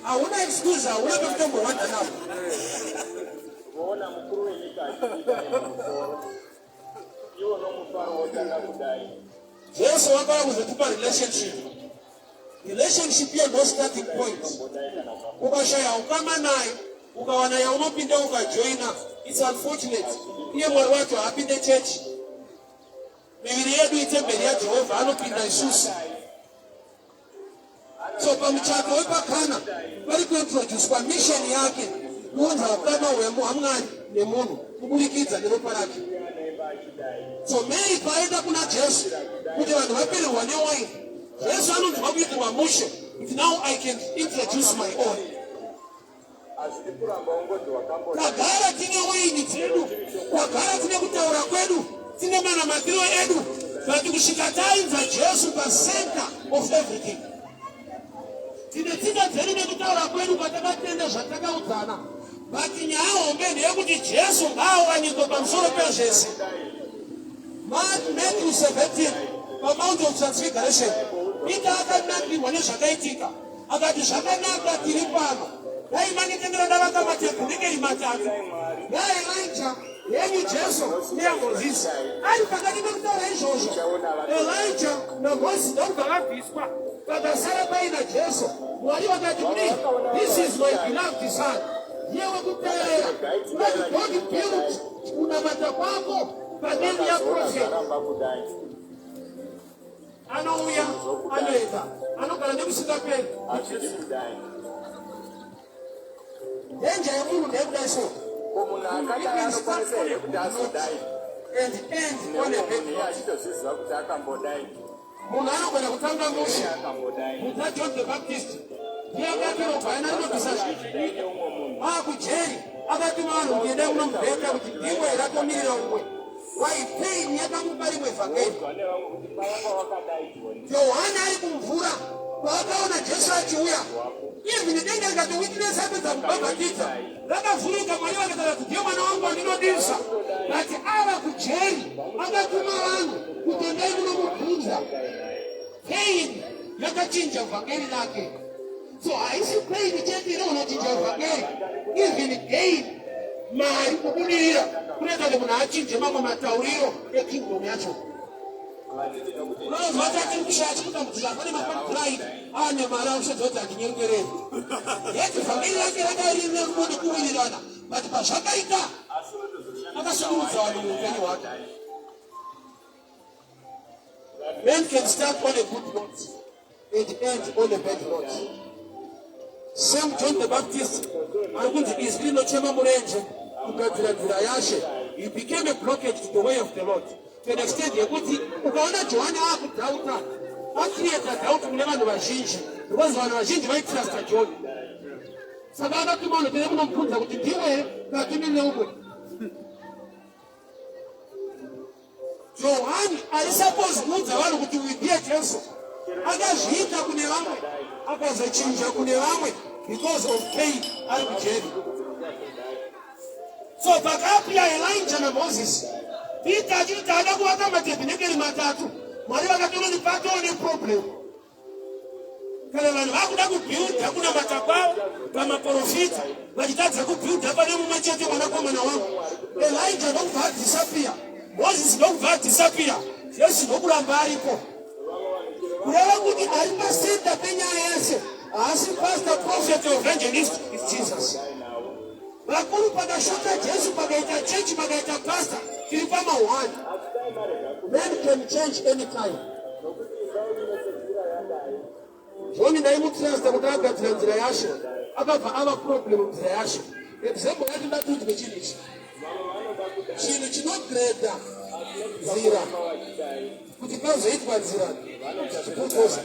Hauna excuse, hauna pekutombowanda napo. Voona mukuru wenyika achipinda nemusoro. Iwo nomufaro wotanga kudai. Jesu wakauya kuzotipa relationship. Relationship iyo ndo starting point. Ukashaya ukama naye, ukawana yaunopinda ukajoina, it's unfortunate. Iye Mwari wacho haapinde chechi. Miviri yedu itemberi yaJehovha, anopinda isusu. So pamuchato wepaKana pari kuintroducwa mission yake, kuunza ukama hwaMwari nemunhu kuburikidza neropa rake. So Mary paenda kuna Jesu kuti vanhu vapererwa newaini, Jesu anonzwa kuitirwa mushe kuti now I can introduce my own. Hazvidi kuramba ungoti wakambodai. Tagara tine waini dzedu, tagara tine kutaura kwedu, tine manamatiro edu, but kusvika tainza Jesu pacenter of everything. Tine tsika dzedu nekutaura kwedu kwatakatenda zvatakaudzana, but nyaya hombe ndeyekuti Jesu ngaawanikwe pamusoro pezvese. Matthew 17, paMount of Transfiguration, Peter akanakirwa nezvakaitika, akati, "Zvakanaka tiri pano, dai manditendera ndavaka matebhenekeri matatu, yaElija, yenyu Jesu, neyaMozisi." Ari pakati pekutaura izvozvo, Elija naMozisi ndokubva vabviswa, pakasara paina Jesu. Mwari vakati kudii? "This is my beloved son," ndiye wekuteerera. But don't build kunamata kwako paname yaprophet. Zvaramba kudai. Anouya, anoenda, anogara nekusingaperi. Hazvidi kudai. Danger yemunhu ndeyekudai so. Ko munhu akadai anokwanisa here kuti azodai? And end on a Neumwe bad munhu iye note. achitozviziva kuti akambodai. Munhu anogona kutanga mushe. Iye akambodai. Mudza John the Baptist ndiye akatorwa gwayana rinobvisa zvivi zvenyika. Akujeri akatuma vanhu kuti endai munomubheka kuti ndiwe here atomirira umwe. Why? Pain yakamupa rimwe vhangeri. Udzwa nevamwe kuti pavanga wakadai John. Yohana ari kumvura, paakaona Jesu achiuya, even denga rikatowitness apedza kubhabhatidza, rakavhurika, Mwari vakataura kuti, "Ndiye mwana wangu wandinodisa." But ava kujeri akatuma vanhu kuti endai munomubvunza. Pain yakachinja vhangeri rake. So haisi pain chete inonochinja vhangeri, even gain, mari, kubudirira kunoita kuti munhu achinje mamwe matauriro ekingdom yacho. Unonzwa tati kushaya, chikutambudzika pane mapadrive ane mari, akushedza kuti handinyengereri yeti. Vhangeri rake ranga rine rudo nekuwirirana, but pazvakaita akasungurudza vanhu muupenyu hwake. Men can start on a good note and end on a bad note. Same John the Baptist ari kunzi izwi rinochema murenje kugadzira nzira yaShe, he became a blockage to the way of the Lord to an extent yekuti ukaona Johani akudoubta, acreata doubt mune vanhu vazhinji, because vanhu vazhinji vaitrusta John. Saka akatuma vanhu tene kunomubvunza kuti ndiwe here katimirire umwe. Johani ari suppose kuudza vanhu kuti uyu ndiye Jesu, akazviita kune vamwe, akazochinja kune vamwe because of pain ari kujeri. So pakaappear Elijah naMoses, Peter achiti taada kuvaka matebhenekeri matatu, Mwari vakatononi patoo neproblem. Kana vanhu vakuda kubuilda kunamata kwavo pamaprofita, vachitadza kubuilda pane mumwe chete, mwanakomana wangu, Elijah ndokubva adisappear, Moses ndokubva adisappear, Jesu ndokuramba aripo. Kureva kuti ari pacenter penyaya yese haasi pastor, prophet, evangelist, is Jesus. Vakuru, pakashota Jesu, pakaita chechi, pakaita pastor, tiri pama1. Men can change anytime. John ndaimutrusta kuti agadzira nzira yaShe, akabva ava problem nzira yaShe. Example yacho, ndatiudzwe chinhu ichi, chinhu chinogreda nzira kuti pazoitwa nzira, chibulldozer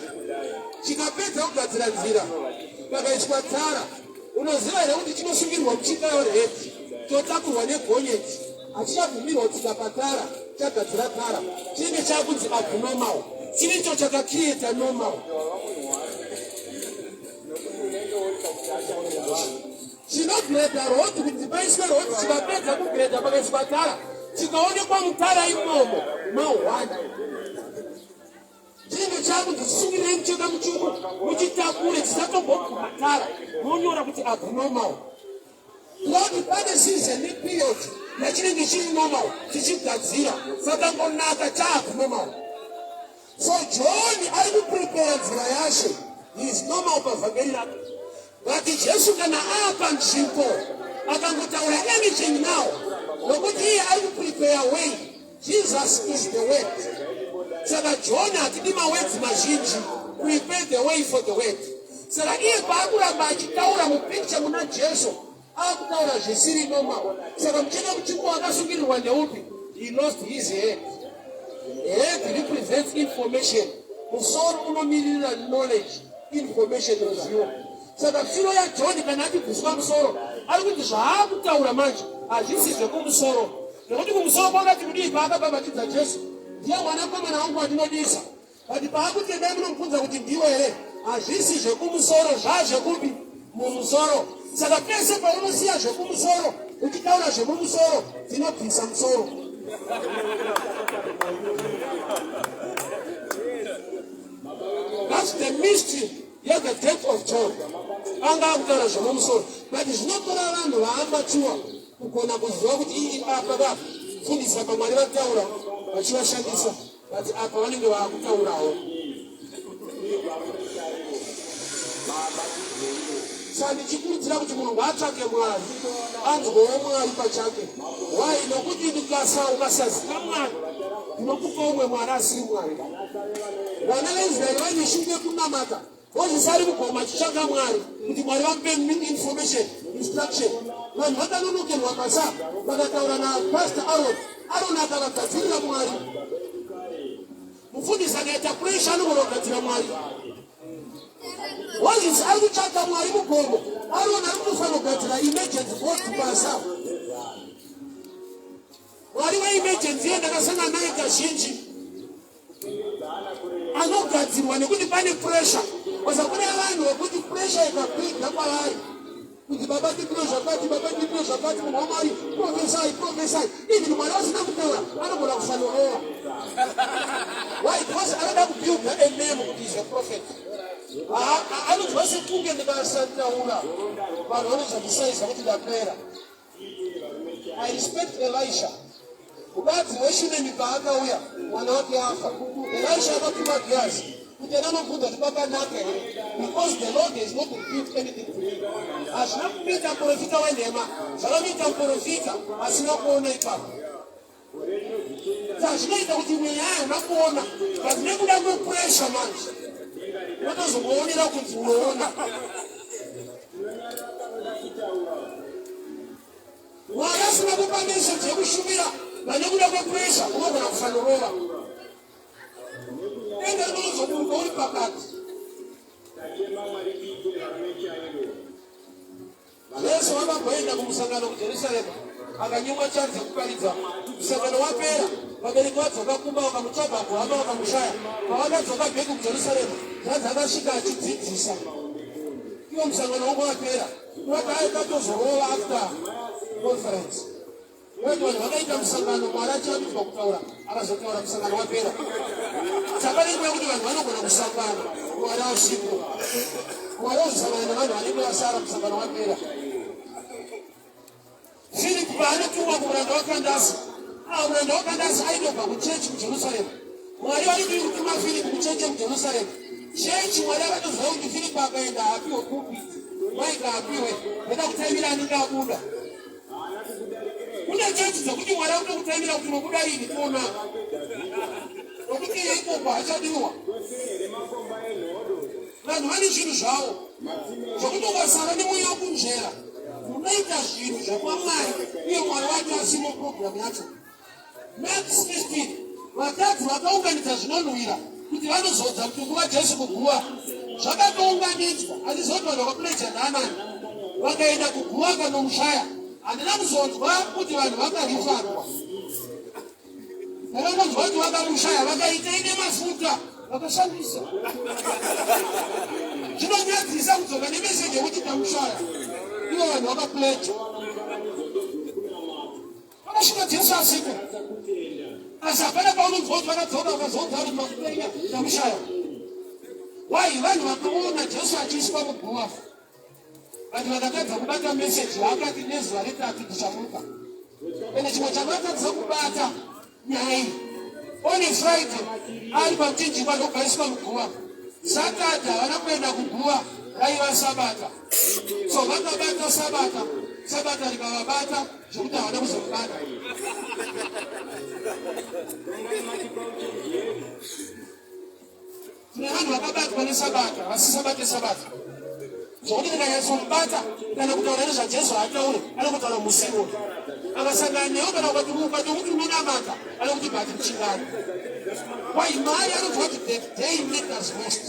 chikapedza kugadzira nzira, pakaiswa tara, unoziva here kuti chinosungirwa muchikayo redi, chotakurwa negonyeti, hachichabvumirwa kutsika patara chagadzira tara, chinenge chakunzi abnormal. Chiricho chakacreata normal. Chinogreda road kuti paiswe road, chikapedza kugreda, pakaiswa tara, chikaonekwa mutara imomo, ma1 chinenge chakunzi chisungirei mucheka mutsvuku, muchitakure, chisatomboguma tara, monyora kuti abnormal. Lord, pane season neperiod yachinenge chiri normal chichigadzira, sakangonaka chaabnormal. So John ari kuprepare nzira yaShe. He is normal pavhangeri rake. But Jesu kana apa nzvimbo akangotaura anything now, nokuti iye ari kuprepare way. Jesus is the word. Saka John hatidi mawords mazhinji, prepare the way for the word. Saka iye paakuramba achitaura mupicture muna Jesu, akutaura zvisiri normal. Saka mucheka muchiko akasungirirwa ndeupi? He lost his head. Head represents information. Musoro unomiririra knowledge, information, ruzivo. Saka pfiro yaJohn kana achibviswa musoro, ari kuti zvaakutaura manje hazvisi zvekumusoro, nekuti kumusoro kwakati kudii paakabhabhatidza Jesu, ndiye mwanakomana wangu wandinodisa. But paakuti endai munomubvunza kuti ndiwe here, hazvisi zvekumusoro, zvazvekupi? Mumusoro. Saka pese paunosiya zvekumusoro uchitaura zvemumusoro, dzinobvisa musoro. That's the mystery yethe death of John. Anga akutaura zvemumusoro, but zvinotora vanhu vaamachuwa kugona kuziva kuti ii apa vafundisa pamwari vataura vachivashandisa, but apa vanenge vaakutaurawo. Saka ndichikurudzira kuti munhu ngaatsvake Mwari, anzwewo Mwari pachake. Why? Nokuti ndikasa ukasaziva Mwari, ndinokupa umwe Mwari asiri Mwari. Vana veIsraeri vaine shungu yekunamata. Moses ari mugomo achitsvaka Mwari kuti Mwari vamupe information, instruction. Vanhu vakanonokerwa basa vakataura napastor Aaron. Aaron akavagadzirira Mwari. Mufundisi akaita pressure anogona kugadzira Mwari. Moses ari kutsvaka Mwari mugomo. Aaron ari kutofanogadzira emergency board basa. Mwari weemergency iye ndakasangana naye kazhinji. Anogadzirwa nekuti pane pressure. Koza kune vanhu vekuti pressure ikakwidza kwavari kuti baba ndipiro zvakati, baba ndipiro zvakati, munhu waMwari prophesy, prophesy. Even Mwari vasina kutaura anogona kusanorova. Why? Because anoda kubuilda a name kuti is a prophet. Anonzwa sekunge ndikasataura vanhu vanozondisaiza kuti ndapera. I respect Elisha. Mukadzi weShunemi paakauya mwana wake afa, Elisha akatuma Gehazi kuti enda anobvunza kuti kwakanaka here, because the Lord has not revealed anything to me. Hazvina kumuita muprofita wenhema, zvakamuita muprofita asina kuona ipapo. Zvazvinoita kuti mweya hauna kuona, but nekuda kwepressure manje unotozongoonera kunzi unoona. Mwari asina kupa message yekushumira vane kuda kwepressure unogona kusanorova. Enda unozoburuka uri pakati. Jesu akamboenda kumusangano kuJerusarema akanyimwa chanzi yekuparidza. Musangano wapera, vabereki vadzoka kumba vakamutsvaga kuhama vakamushaya. Pavakadzoka bheki kuJerusarema, zvanzi akasvika achidzidzisa. Iwo musangano wanga wapera, vakatozorova after conference. Wait, vanhu vakaita musangano Mwari achirambidzwa kutaura, akazotaura musangano wapera. Saka nenguva yekuti vanhu vanogona kusangana Mwari asipo. Mwari ozosangana nevanhu vanenge vasara musangano wapera. Philip paanotumwa kumuranda waKandasi, muranda waKandasi aitobva kuchechi kuJerusarema. Mwari vaidii kutuma Philip kuchechi yekuJerusarema? Chechi Mwari akatoziva kuti Philip akaenda haapiwe pulpit, maika apiwe, ndoda kutaimira anenge abuda. Kune chechi dzekuti Mwari akutokutaimira kuti unobuda rini tiona, nokuti iye ikoko hachadiwa. Vanhu vane zvinhu zvavo zvokuti ukasava nemweya wekunzvera unoita zvinhu zvekwaMwari uye Mwari wacho asimo program yacho. Mark 16 vakadzi vakaunganidza zvinonhuwira kuti vanozodza mutumbi waJesu kuguva. Zvakatounganidzwa, handizivi kuti vanhu vakapuleja naanani vakaenda kuguva kanomushaya. Handina kuzonzwa kuti vanhu vakarifarwa, ndakangonzwa kuti vakamushaya vakaitei nemafuta vakashandisa. Zvinonyadzisa kudzoka nemeseji yekuti tamushaya, ivo vanhu vakapuleja. Vakasvika Jesu asipo, asi hapana paunonzwa kuti vakadzoka vakazoudza vanhu makupenga tamushaya. Why? Vanhu vakaona Jesu achiiswa muguva, vanhu vakatadza kubata meseji yaakati nezuva retatu ndichamuka. Ende chimwe chavatadzisa kubata nyaya iyi, on Friday ari pamuchinjikwa ndobva aiswa muguva. Saturday havana kuenda kuguva, raiva Sabata. So vakabata Sabata, Sabata rikavabata zvekuti havana kuzomubata. Tine vanhu vakabatwa neSabata vasisabate Sabata, zvokuti ndikanyatsomubata kana kutaura nezvaJesu haataure, anokotaura musi iwoyo. Akasangana newe kana ukati ukati kuti unonamata, anokuti bati muchingano. Why? Mwari anonzwa kuti the day matters most.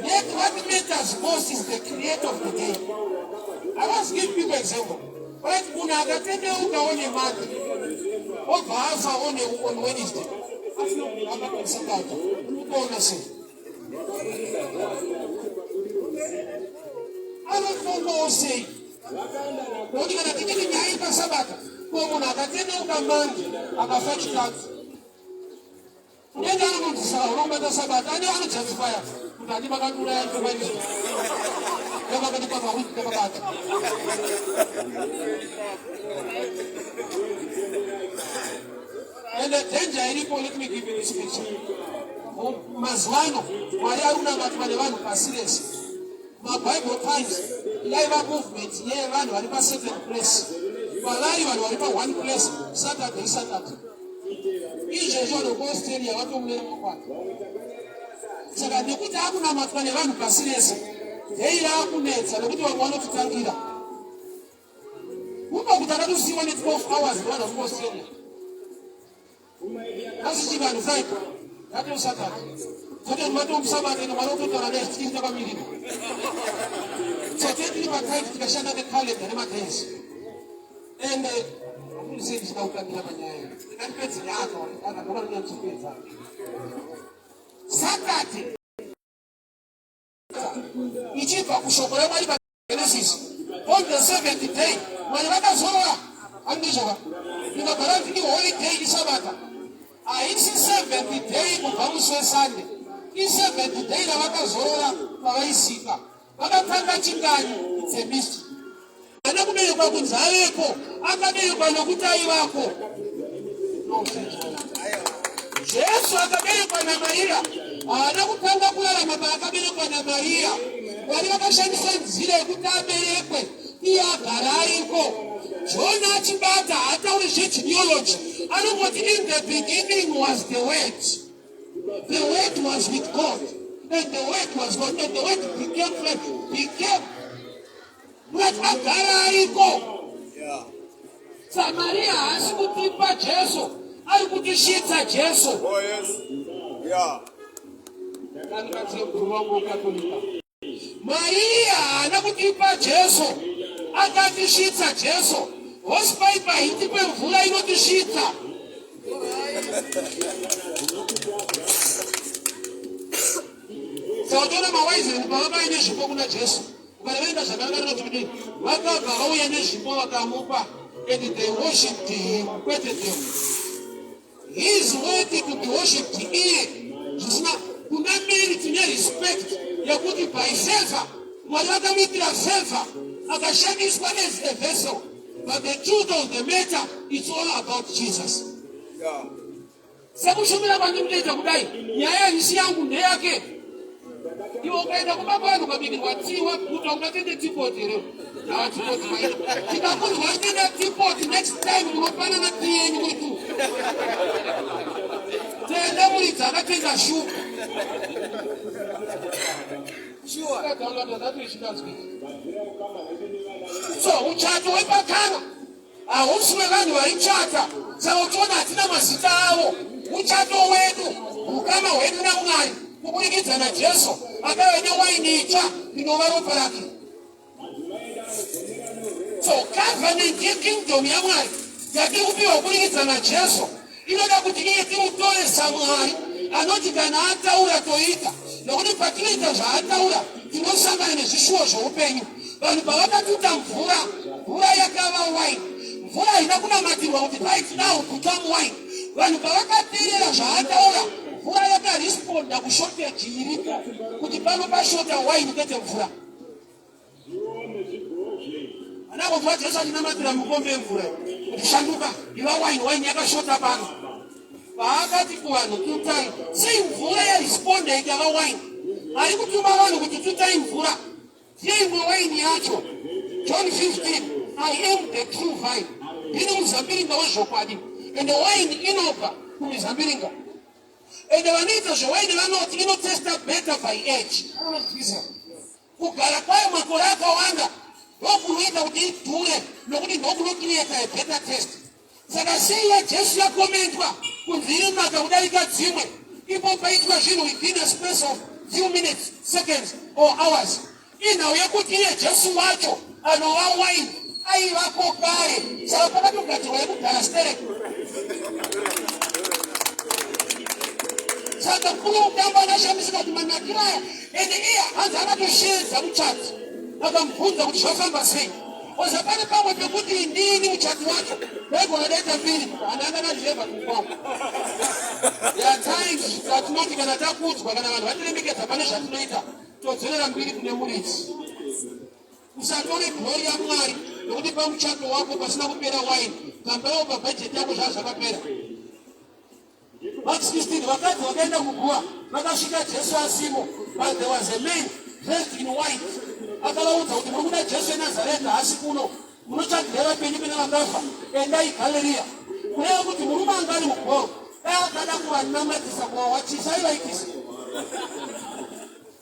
Yet what matters most is the creator of the day. I was give people example. Right, munhu akatendeuka one Monday, obva afa one on Wednesday, asina munhu akakwanisa bata, unoona sei? Anotongawo sei? Nokuti kana tichiti nyaya ipasabata, ko munhu akatendeuka Monday akafa Chitatu, Unenge anononzisa unobata Sabata ane anojustify kuti handi makatiuraya ndokwaizo ndovakatipa mawiki takabata. And the danger iripo, let me give you this picture. Mazuva ano Mwari ari kunamatwa nevanhu pasi rese. MaBible times yaiva movement yevanhu vari pacertain place. Kwavari vanhu vari paone place Saturday Saturday. Izvezvo vanhu vekuAustralia vatomunera makwati. Saka nekuti akunamatwa nevanhu pasi rese, dei raakunetsa nekuti vamwe vanotitangira. Kumba kuti akatosiiwa ne 12 hours nevanhu vari kuAustralia. Asi chivanhu saiko yatosatani zvoti vatomusabata ende mwari ototaura naye zvichiri takamirira. So tiri patime tikashanda necalendar nemadays. Ende sei ndichida kutangira panyaya iyi ndikatipedze neaka aka ndokanonyatsopedza Saturday ichibva kushoko raMwari paGenesis, on the seventh day Mwari vakazorora. Andizvoka ndikagara nditi holiday isabata, haisi seventh day kubva musi weSunday, iseventh day ravakazorora pavaisika vakatanga chinganyi. It's a mystery. Haana kuberekwa kunzi aveko, akaberekwa nokuti aivako. Jesu akaberekwa naMaria, haana kutanga kurarama paakaberekwa naMaria. Mwari vakashandisa nzira yekuti aberekwe iye agara ariko. John achibata haatauri zvegenealogy, anongoti in the beginning was the Word. The Word was with God and the Word was God and the Word became flesh, became But agara ariko. Samaria haasi kutipa Jesu, ari kutisvitsa Jesu. Oh, yes. Yeah. Maria haana kutipa Jesu, akatisvitsa Jesu. Hosepipe haitipe mvura, inotisvitsa. Saka uchiona mawaizeni pavakaine nezvipo kuna Jesu, ukaverenga zvakanaka rinoti kudii, vakabva vauya nezvipo vakamupa, and they worshipped him, kwete them. He is worthy to be worshipped iye. Zvisina kuna Mary tine respect yekuti by favor Mwari vakamuitira favor, akashandiswa as a vessel, but the truth of the matter, it's all about Jesus. Yeah. Sekushumira kwandinoita kudai, nyaya haisi yangu, ndeyake. Iwe ukaenda kumba kwangu ukabikirwa tii waguta, ungatende teapot here? Haa, teapot maina. Tikakunzwa tenda teapot next time munopanana tii yenyu muri tu. Tenda muridzi akatenga shuga. Sure. So muchato wepakana hausi wevanhu vaichata, saka uchiona hatina mazita avo. Muchato wedu ukama hwedu naMwari kuburikidza naJesu akauya newaini itsva inova ropa rake. So covenant yekingdom yaMwari yatiri kupiwa kuburikidza naJesu inoda kuti iye timutore saMwari anoti kana ataura toita, nokuti patinoita zvaataura tinosangana nezvishuwo zvoupenyu. Vanhu pavakatuta mvura, mvura yakava wine. Mvura haina kunamatirwa kuti right now become wine. Vanhu pavakateerera zvaataura, mvura yakaresponda kushortage iripo, kuti pano pashota wine kwete mvura. Ana kunzwa Jesu achinamatira mukombe wemvura kuti shanduka iva wine, wine yakashota pano. Paakati kuvanhu tutai, sei mvura yaresponda ikava waini? Ari kutuma vanhu kuti tutai mvura, ndiyo imwe waini yacho. John 15, I am the true vine, ndini muzambiringa wezvokwadi, ende waini inobva kumizambiringa. Ende vanoita zvewaini vanoti inotesta better by age. Anonzwisa kugara kwayo makore akawanda ndokunoita kuti idhure, nokuti ndokunocreata a better taste. Saka sei yaJesu yakomentwa kunzi inonaka kudarika dzimwe, ipo paitwa zvinhu within a space of few minutes, seconds or hours? Inhau yekuti iye Jesu wacho anova waini aivako kare, saka pakatogadzirwa yekudhara sterek. Saka kuri kutamba akashamisika kuti manakiro aya, ende iye hanzi akatosheedza muchati akamubvunza kuti zvafamba sei. Oza pane pamwe pekuti ndini muchati wacho ndaigona daita mbiri hana akanadireva kukwangu. There are times dzatinoti kana takudzwa, kana vanhu vatiremekedza pane zvatinoita, todzorera mbiri kune muridzi. Usatore glory yaMwari nokuti pamuchato wako pasina kupera waini, tambawo pabhajeti yako zvaa zvakapera. Mark 16, vakadzi vakaenda kuguva vakasvika Jesu asimo, but there was a man dressed in white. Akavaudza kuti muri kuda Jesu weNazareta, haasi kuno, munotsvagira vapenyu kune vakafa, endai Galeriya. Kureva kuti murume anga ari mugoro dai akada kuvanamatisa kuvawachisa aivaitisa.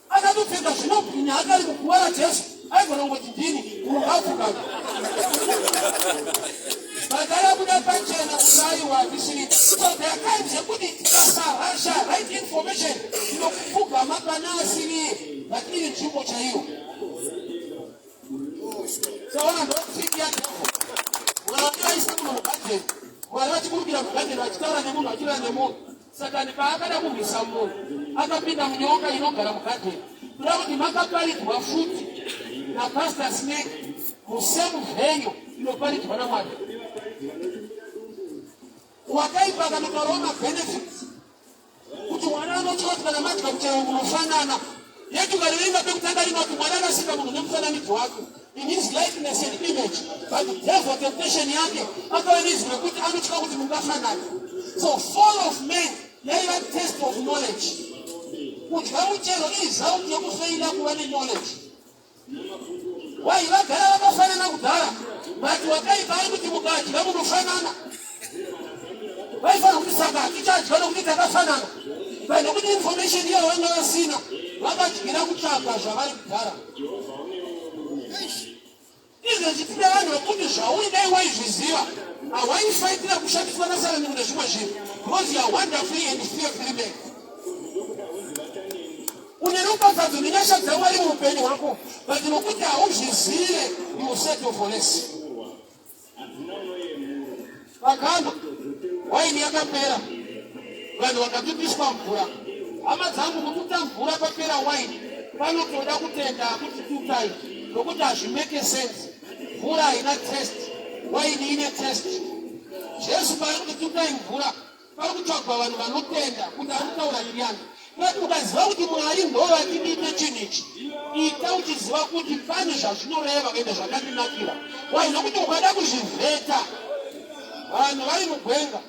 Akatopfeka zvinobwinya akari muguva raJesu, aigona kungoti ndini munhu apfugama. Vakarabuda pachena kuti aiwa, handisiri. So there are times yekuti tikasarasha right information, tinokupfugama pana asiriye, but iri nzvimbo chaiyo. Saona, ndotrick yadevil. Mwari vaisa munhu mugadheni, Mwari vachiburukira mugadheni vachitaura nemunhu, vachirira nemunhu. Satani paakada kurwisa munhu, akapinda munyoka inogara mugadheni. Kuda kuti makaparidzwa futi napastor Snake musame venue inoparidzwa naMwari. Wakaipa akanotaurawo mabenefits kuti Mwari anotya kuti kana madya muchero munofanana. Yet ukaverenga pekutanga rinoti Mwari akasika munhu nemufananidzo wake, in his likeness and image, but devil temptation yake akava nezwi rekuti anotya kuti mungafanana. So fall of man yaiva test of knowledge. Kudya muchero iresult yekufeila kuva neknowledge. Wai vagara vakafanana kudhara, but wakaipa ari kuti mukadya munofanana. Vaifanira kuti saka hatichadya nokuti takafanana, but nokuti information iyoyo vanga vasina, vakadyira kutsvaga zvavari kudhara. Izvezvi tine vanhu vekuti zvauri dai waizviziva hawaifaitira kushandiswa nasarani kune zvimwe zvinhu, because you are wonderfully and fearfully made. Une ropafadzo nenyasha dzaMwari muupenyu hwako, but nokuti hauzvizive, you settle for less. Vakama waini yakapera, vanhu vakatutiswa mvura. Hama dzangu, kututa mvura papera waini panotoda kutenda kuti tutai, nokuti hazvimake sense. Mvura haina taste, waini ine taste. Jesu paari kuti tutai mvura, pari kutsvagwa vanhu vanotenda kuti ari kutaura ndiani. But ukaziva kuti Mwari ndo vati chinhu ichi, ita uchiziva kuti pane zvazvinoreva ende zvakandinakira. Wai? Nokuti ukada kuzvivheta, vanhu vari mugwenga,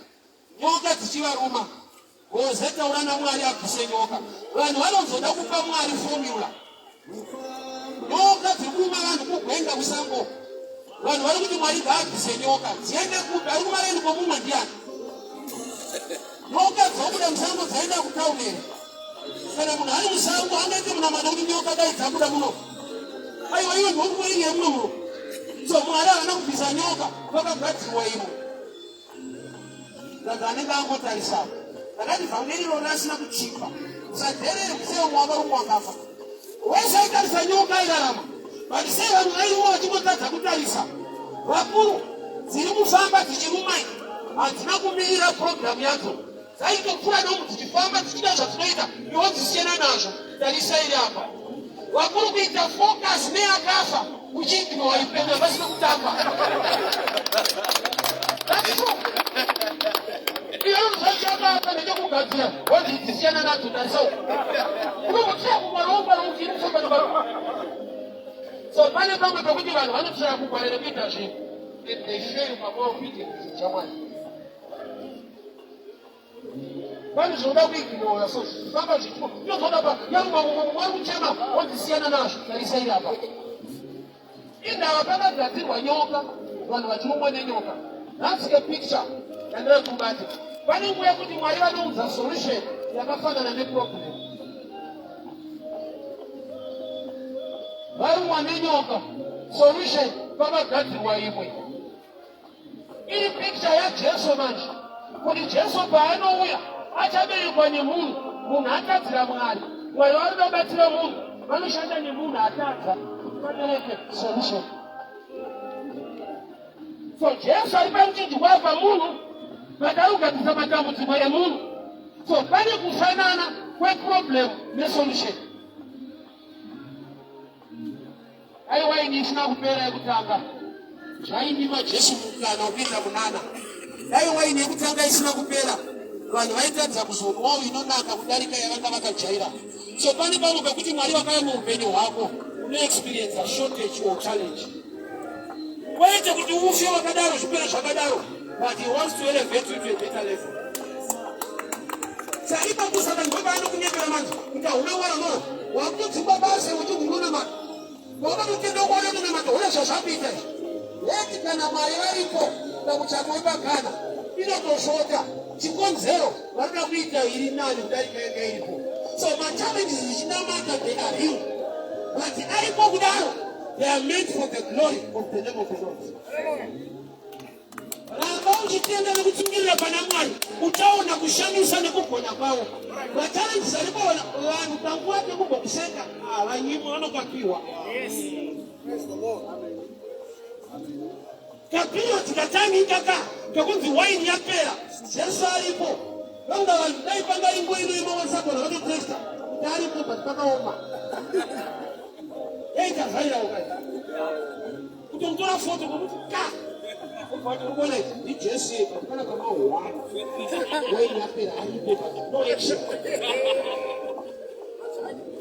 nyoka dzichivaruma, goze taura naMwari abvise nyoka. Vanhu vanozoda kupa Mwari formula. Nyoka dziri kuruma vanhu kugwenga kusango, vanhu vari kuti Mwari ngaabvise nyoka dziende kupi? Ari kumareni kwomumwe ndiani? Nyoka dzobuda musango dzaenda kutauni here? Kana munhu ari musango angaite munamata kuti nyoka dai dzabuda muno? Aiwa, iwe ndokuiri yemuno muno. So Mwari havana kubvisa nyoka, vakagadzirwa imwe. Saka anenge angotarisa. Ndakati vhangeri iroro rasina kuchipa, usadherere sei umwe wakarumwa wakafa. Wese aitarisa nyoka airarama, but sei vanhu vairumwa vachingotadza kutarisa? Vakuru dziri kufamba dzichirumai hadzina kumirira purogiramu yadzo, dzaitopfuura nomu dzichifamba dzichiita zvadzinoita, iwo dzisiyana nazvo. Tarisa iri apa. Vakuru kuita focus neakafa uchiignora ipenya pasina kutamba. That's true. Iyo zvachakapa ndechekugadzira wanzi dzisiyana nadzo. Tarisa uku, unombotsvaya kungwara wongwara kuti iri kufamba nebaro. So pane pamwe pekuti vanhu vanotsvaya kungwara nekuita zvinhu and they fail pakuva obedient chaMwari. Pane zvinoda kuignora so zvichifamba zvichiko inozoda pa yaruma mumwe mumwe ari kuchema wozisiyana nazvo tarisa iri apa. Indava pakagadzirwa nyoka vanhu vachirumwa nenyoka. That's a picture yandinoda kuti ubate. Pane nguva yekuti Mwari vanounza solution yakafanana neproblem. Varumwa nenyoka solution pakagadzirwa imwe. Iri picture yaJesu manje kuti Jesu paanouya achaberekwa nemunhu, munhu atadzira Mwari. Mwari vanoda kubatsira munhu, vanoshanda nemunhu atadza kuti vabereke solution. So Jesu ari pamuchinjikwa apa munhu but ari kugadzirisa matambudziko emunhu. So pane kufanana kweproblem nesolution. Dai waini isina kupera yekutanga, zvainyima Jesu mukana wekuita munana. Dai waini yekutanga isina kupera, vanhu vaitadza kuzonwawo inonaka kudarika yavanga vakajaira. So pane pamwe pekuti Mwari vakauya muupenyu hwako, unoexperiencer shortage or challenge. Kwete kuti ufe wakadaro, zvipere zvakadaro, but he wants to elevate you to a better level. Saipapo saka ndipo paanokunyepera manje kuti hauna mwana no wakutodzingwa basa uchinzi unonamata wakatotenda ukuona unonamata hona zvazvakuita izvi leti kana mwari varipo pamuchato wepakana inotoshota chikonzero vanoda kuita iri nani kudarika yanga iripo so machallenges zvichinamata they are real but aripo kudaro they are meant for the glory of the name of the Lord. Ramba uchitenda nekutsungirira pana Mwari, uchaona kushamisa nekugona kwavo. Machallenges aripo vanhu panguva pekumbokuseka havanyimwe vanokapiwa. Kaperiod katime ikaka kekunzi waini yapera, Jesu aripo. Vanga vanhu dai panga inguva ino yemawhatsapp vanhu vatotexta kuti aripo but pakaoma. Yaitavhairawo kai. Kutomutora foto kwokuti ka ubva uri kuona ichi ndiJesu here but pana pamahwani waini yapera aripo but no action.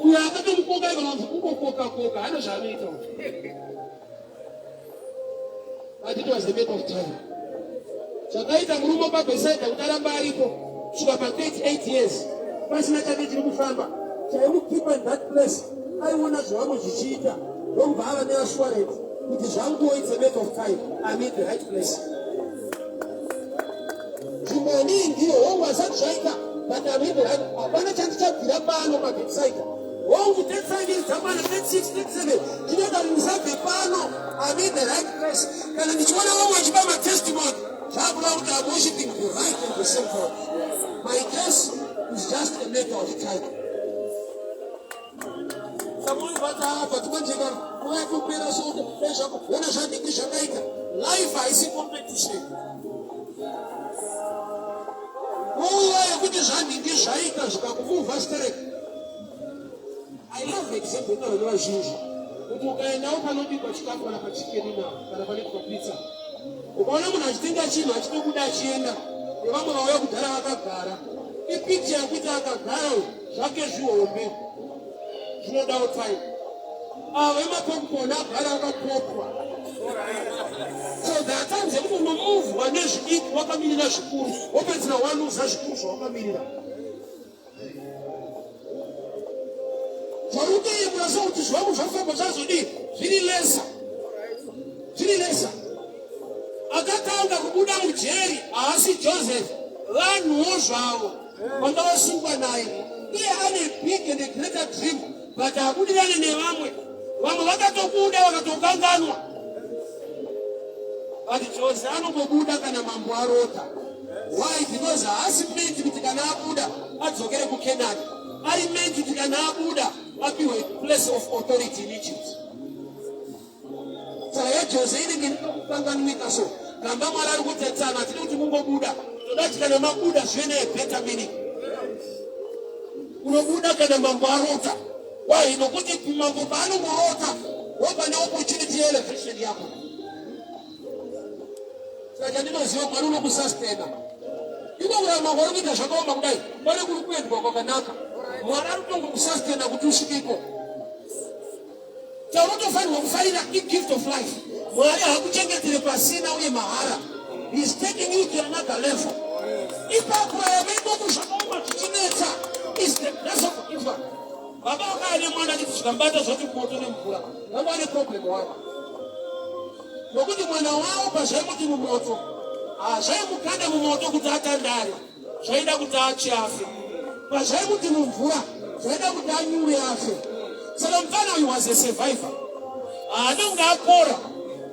Uyo akatomukoka kana kunzi kungokoka koka hana zvaanoita uyu. But it was a matter of time. Zvakaita murume paBethsaida kuti aramba aripo kusvika pa 38 years pasina chake chiri kufamba chaimukeepa in that place aiona zvevamwe zvichiita ndokubva ava neassurance kuti zvanguwo it's a matter of time I'm in the right place. Nzvimbo inii ndiyo hongu asati zvaita but I'm in the right hapana chandichabvira pano paBethsaida hongu 35 years dzakwana 36 37 ndinoita kuti ndisabve pano I'm in the right place kana ndichiona vamwe vachipa matestimony zvakuda kuti I'm worshiping the right and the same God. My case is just a matter of time. Samuivatapa timanjeka nguva yekupera soko ezvako ona zvandingi zvakaita life haisi competition nguva yekuti zvandingi zvaita zvikakumuvha sterek. I love example inotaurwa nevazhinji kuti ukaendawo panobikwa chikafu kana pachicken now kana panoitwa pizza ukaona munhu achitenga chinhu achitobuda achienda nevamwe vauya kudhara vakagara ipicture yekuti akagara uyu zvake zvihombe zvinodawo time ava vemapopcorn agara akapopwa. So there are times yekuti unomuvhwa nezvidiki wakamirira zvikuru wopedzera waluza zvikuru zvawakamirira. Zvauri sokuti zvangu zvafamba zvazodii zviri lesa zviri lesa. Akatanga kubuda mujeri haasi Joseph, vanhuwo zvavo vanga vasungwa naye. Iye ane big and a greater dream but abudirane nevamwe, vamwe vakatobuda vakatokanganwa, but Jose anongobuda kana mambo arota. Why? Because haasi meant kuti kana abuda adzokere kuKenani, ari meant kuti kana abuda apiwe place of authority in Egypt. Saka yaJose inenge inokukanganwika so gamba Mwari ari kutetsana hatidi kuti mungobuda, toda kuti kana mabuda zvive nebetter meaning. Unobuda kana mambo arota. Why? Nokuti mambo paanongorota wobva neopportunity yeelevation yako. Saka chandinoziva Mwari unokusastena iko kurarama kwauri kuita zvakaoma kudai pane kuri kuendwa kwakanaka. Mwari ari kutongokusastena kuti usvike ikoko. Chaunotofanirwa kufarira igift of life. Mwari haakuchengetere pasina uye mahara. He is taking you to another level. Ipapo yavedoku zvakaoma zvichinetsa is the grace of giver. Baba vakaya nemwana achiti zvikamubata zvati moto nemvura. Vanga vane problem wavo. Nokuti mwana wavo pazvaimuti mumoto, hazvaimukanda mumoto kuti atandare, zvaida kuti atsve afe. Pazvaimuti mumvura, zvaida kuti anyure afe. Saka mfana uyu was a survivor. Haana kunge apora,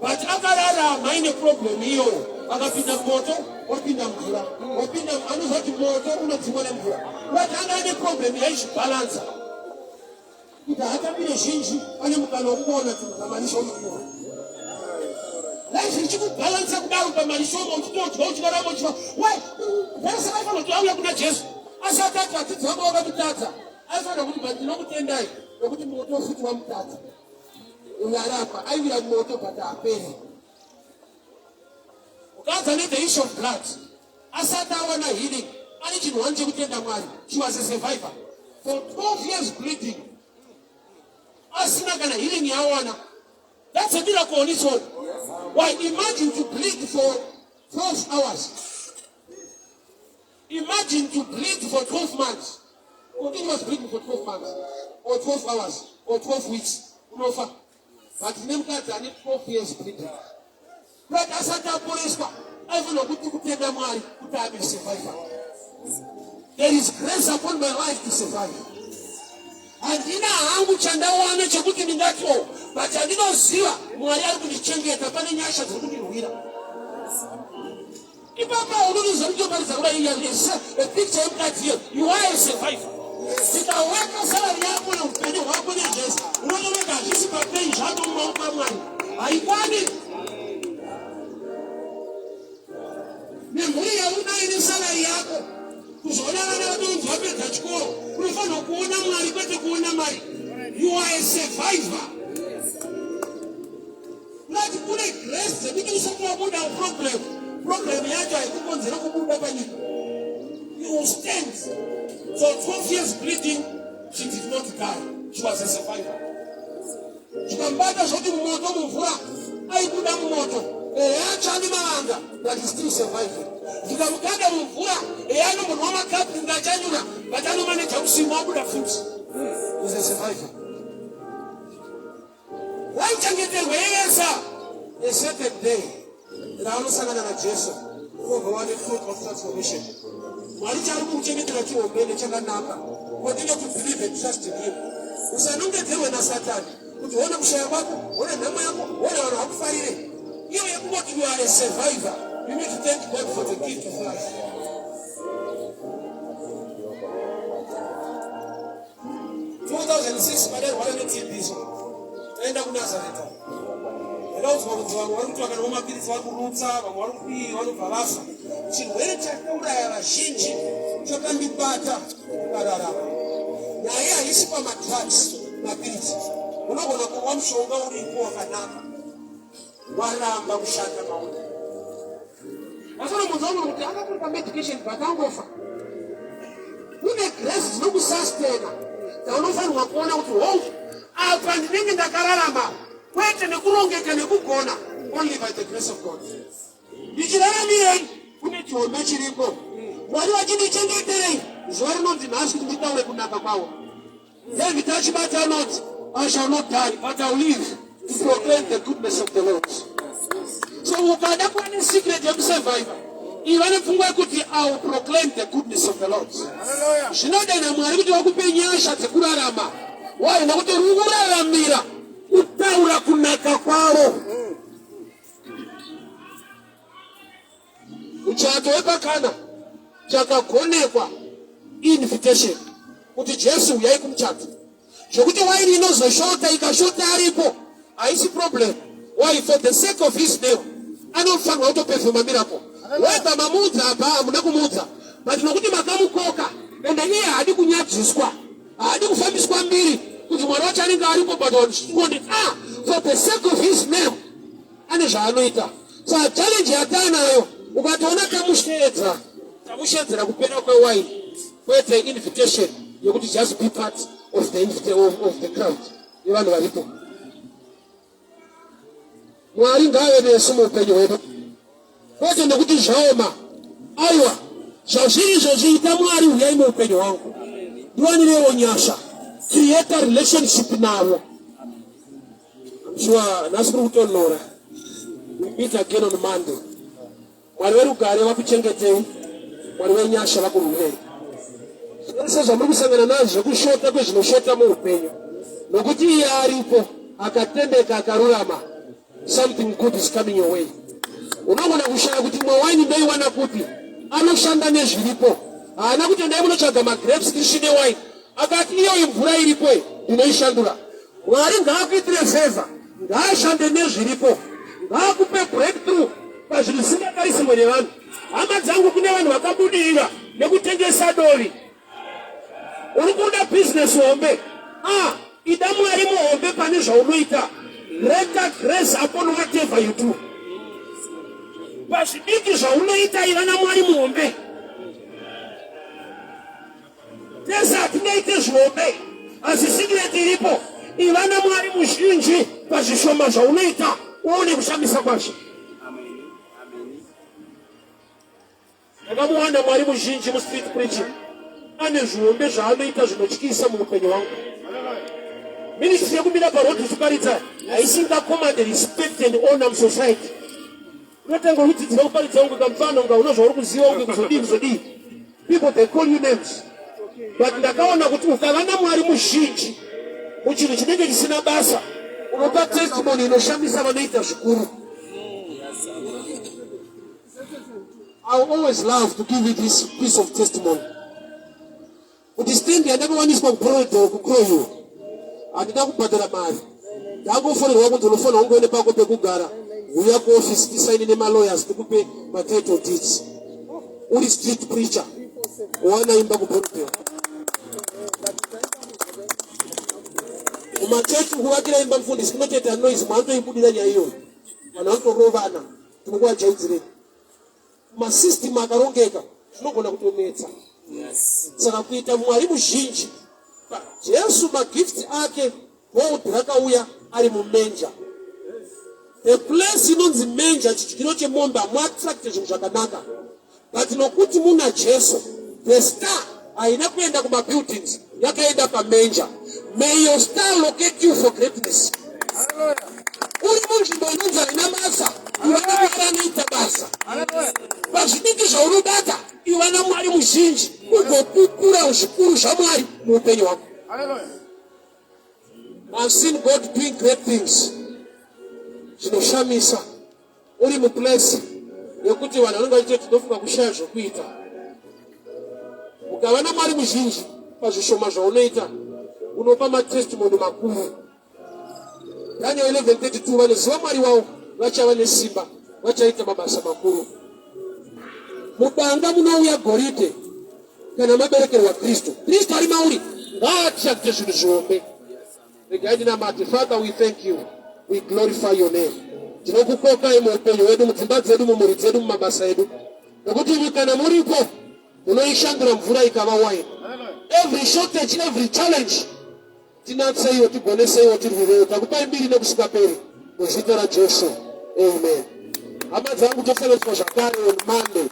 but akararama aine problem iyoyo. Akapinda mumoto, wapinda mvura, wapinda anoziva kuti moto unodzimwa nemvura. But anga aine problem yaizvibhalansa. Kuti haatambire zhinji, ane mukana wekuona pamari shoma. Life ichikubhalansa kudaro pamari shoma, uchitodya uchirarama uchifa. Why? Vese vaifanira kuti vauya kuna Jesu. Asi akati vadzidzi vako vakamutadza. Aifanira kuti but ndinokutendai nekuti moto futi wamutadza. Uyu arapa aiwira moto but haaperi. Mukadzi ane the issue of blood asati awana healing ane chinhu wani chekutenda Mwari. She was a survivor for 12 years bleeding asina kana healing yawana. That's a miracle on its own. Why imagine to bleed for 12 hours. Imagine to bleed for 12 months. Continuous bleeding for 12 months or 12 hours or 12 weeks. Unofa. But tine mukadzi ane 12 years bleeding. But asati aporeswa aifanira kuti kutenda Mwari kuti ave survivor. There is grace upon my life to survive. Handina hangu chandawana chekuti ndingati oh, but chandinoziva Mwari ari kundichengeta, pane nyasha dziri kundirwira. Ipapa unonoziva kuti toparidza kudai a picture yemukadzi iyo, you are a survivor. Tikaweka salary yako neupenyu hwako nezvese, unotoona hazvisi papei zvako mumaoko aMwari. Haikwani. Nemhuri yaunayo nesalary yako, kuzoona vana vatonzi vapedza chikoro, unofanirwa kuona Mwari kwete kuona mari. You are a survivor. Unati kune grace dzekuti usati wabuda problem, problem yacho haikukonzera kubuda panyika. You will stand for 12 years bleeding, she did not die. She was a survivor. Zvikambata zvoti mumoto mumvura aibuda mumoto eya atsva nemavanga but he still surviving. Zvikamukanda mumvura eya anombonwa makapu kunge achanyura but anomaneja kusimba obuda futi. He's a survivor. Waichengeterwa yesa a certain day raanosangana naJesu unobva wane fruit of transformation. Mwari chaari kukuchengetera chihombe nechakanaka. Continue to believe and trust in him. Usanongedzerwe naSatani kuti ona kushaya kwako, ona nhamo yako, ona vanhu vakufarire. Iyo yekungoti you are a survivor. You need to thank God for the gift of life. 2006 padarwara neTB so taenda kuNazareta ndakaudzwa kuti vamwe vari kuti vakanwa mapiritsi vari kurutsa, vamwe vari kudii, vanobva vafa. Chirwere chakauraya vazhinji chakandibata ndikararama. Nyaya haisi pamadrugs, mapiritsi. Unogona kunwa mushonga uripo wakanaka waramba kushanda mauri. Vasonomunzwa munhu kuti akatori pamedication but angofa. Kune grace dzinokusustena dzaunofanirwa kuona kuti hongu apa ndinenge ndakararama kwete nekurongeka nekugona, only by the grace of God. Ndichiraramirei kune chihombe chiripo, Mwari vachindichengeterei zuva rinonzi nhasi kuti nditaure kunaka kwavo. David achibata anoti, I shall not die but I will live to proclaim the goodness of the Lord. So ukada kuva nesecret yekusurvive, iva nepfungwa yekuti I will proclaim the goodness of the Lord. Zvinodana Mwari kuti vakupe nyasha dzekurarama. Why? Nekuti uri kuraramira kutaura kunaka kwavo. Muchato wepakana chakagonekwa invitation kuti Jesu uyai kumuchato. Zvekuti waini inozoshota ikashota aripo haisi problem. Why? For the sake of his name anofanirwa kutopefoma miracle. Whether mamuudza apa hamuna kumuudza, but nokuti makamukoka ende iye haadi kunyadziswa, haadi kufambiswa mbiri kuti Mwari wacho anenge aripo, but vanhu ah, for the sake of his name ane zvaanoita. Saka challenge yataanayo ukatoona tamusheedza, tamusheedzera kupera kwewaini kwete invitation yekuti just be part of the, of the crowd yevanhu varipo. Mwari ngaave nesu muupenyu hwedu, kwete nekuti zvaoma, aiwa. Zvazviri izvozvi, ita Mwari huyai muupenyu hwangu, ndiwanirewo nyasha. Create a relationship navo. I'm sure nhasi kuri kutonhora. We meet again on Monday. Mwari werugare vakuchengetei, Mwari wenyasha vakurwirei. Zvese zvamuri kusangana nazvo zvekushota kwezvinoshota muupenyu, nokuti iye aripo akatendeka akarurama, something good is coming your way. Unogona kushaya kuti imwe waini ndoiwana kupi. Anoshanda nezviripo. Haana kuti endai munotsvaga magrapes tisvine waini. Akati iyoyi mvura iripo iyi ndinoishandura. Mwari ngaakuitire favor, ngaashande nezviripo, ngaakupe breakthrough pazvinhu zvisingatarisirwe nevanhu. Hama dzangu, kune vanhu vakabudirira nekutengesa dovi. Uri kuda business hombe? Ah, ida Mwari muhombe pane zvaunoita. Greater grace upon whatever you do. Pazvidiki zvaunoita iva naMwari muhombe. Tese hatingaite zvihombe, asi secret iripo, iva naMwari muzhinji pazvishoma zvaunoita uone kushamisa kwazvo. Ndakamuwana Mwari muzhinji mustreet preaching, ane zvihombe zvaanoita zvinotyisa muupenyu hwangu. Ministry yekumira paroad uchiparidza haisingacommand respect and honor musociety. Unotanga uchidzidzira kuparidza unge kamfana unga una zvauri kuziva unge kuzodii kuzodii. People they call you names. But ndakaona kuti ukava naMwari muzhinji muchinhu chinenge chisina basa unopa testimony inoshamisa vanoita zvikuru. I will always love to give you this piece of testimony. Kuti stand yandakawaniswa kuProdo kuCroyo handina kubhadhara mari, ndangofonerwa kunzi unofanira kunge une pako pekugara, huya kuofisi tisaini nemalawyers tikupe matitle deeds. Uri street preacher wana imba kuProdo kumachechi kuvakira imba mufundisi kunotoita noise, maanotoibudira nyaya iyoyo, vanhu vanotorovana tinokuwajaidzirei masystem akarongeka zvinogona kutonetsa. Saka kuita Mwari muzhinji, Jesu magifts ake gold rakauya ari mumanger. The place inonzi manger, chidyiro chemombe, hamuattracte zvinhu zvakanaka, but nokuti muna Jesu, the star haina kuenda kumabuildings, yakaenda pamanger. May your star locate you for greatness. Uri munzvimbo inonzi haina basa, iva naMwari anoita basa. Pazvidiki zvaunobata, iva naMwari muzhinji, ugopupura zvikuru zvaMwari muupenyu hwako. I've seen God doing great things zvinoshamisa. Uri muplace yekuti vanhu vanenge vachitoti tinofunga kushaya zvokuita. Ukava naMwari muzhinji pazvishoma zvaunoita, unopa matestimony makuru. Daniel 11:32, vanoziva Mwari wavo vachava nesimba, vachaita mabasa makuru. Mudanga munouya goridhe kana maberekerwa Kristu. Kristu ari mauri ngaatrakte zvinhu zvihombe. Regai ndinamate. Father, we thank you, we glorify your name. Tinokukokai muupenyu hwedu, mudzimba dzedu, mumhuri dzedu, mumabasa edu, nokuti imi kana muripo munoishandura mvura ikava wine. Every shortage, every challenge, tinatseiwo, tigoneseiwo, tirwirewo. Takupai mbiri nekusingaperi muzita raJesu, amen. Hama dzangu, tosanganiswa zvakare on Monday.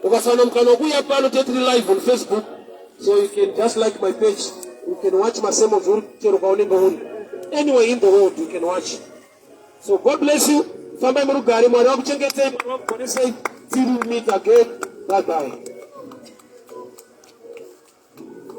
Ukasawana mukana wekuuya pano, tetiri live on Facebook, so you can just like my page, you can watch masermons uri chero kwaunenge uri, anywhere in the world you can watch. So God bless you. Fambai murugare, Mwari vakuchengetei, Mwari vakugonesei. Till we meet again, bye bye.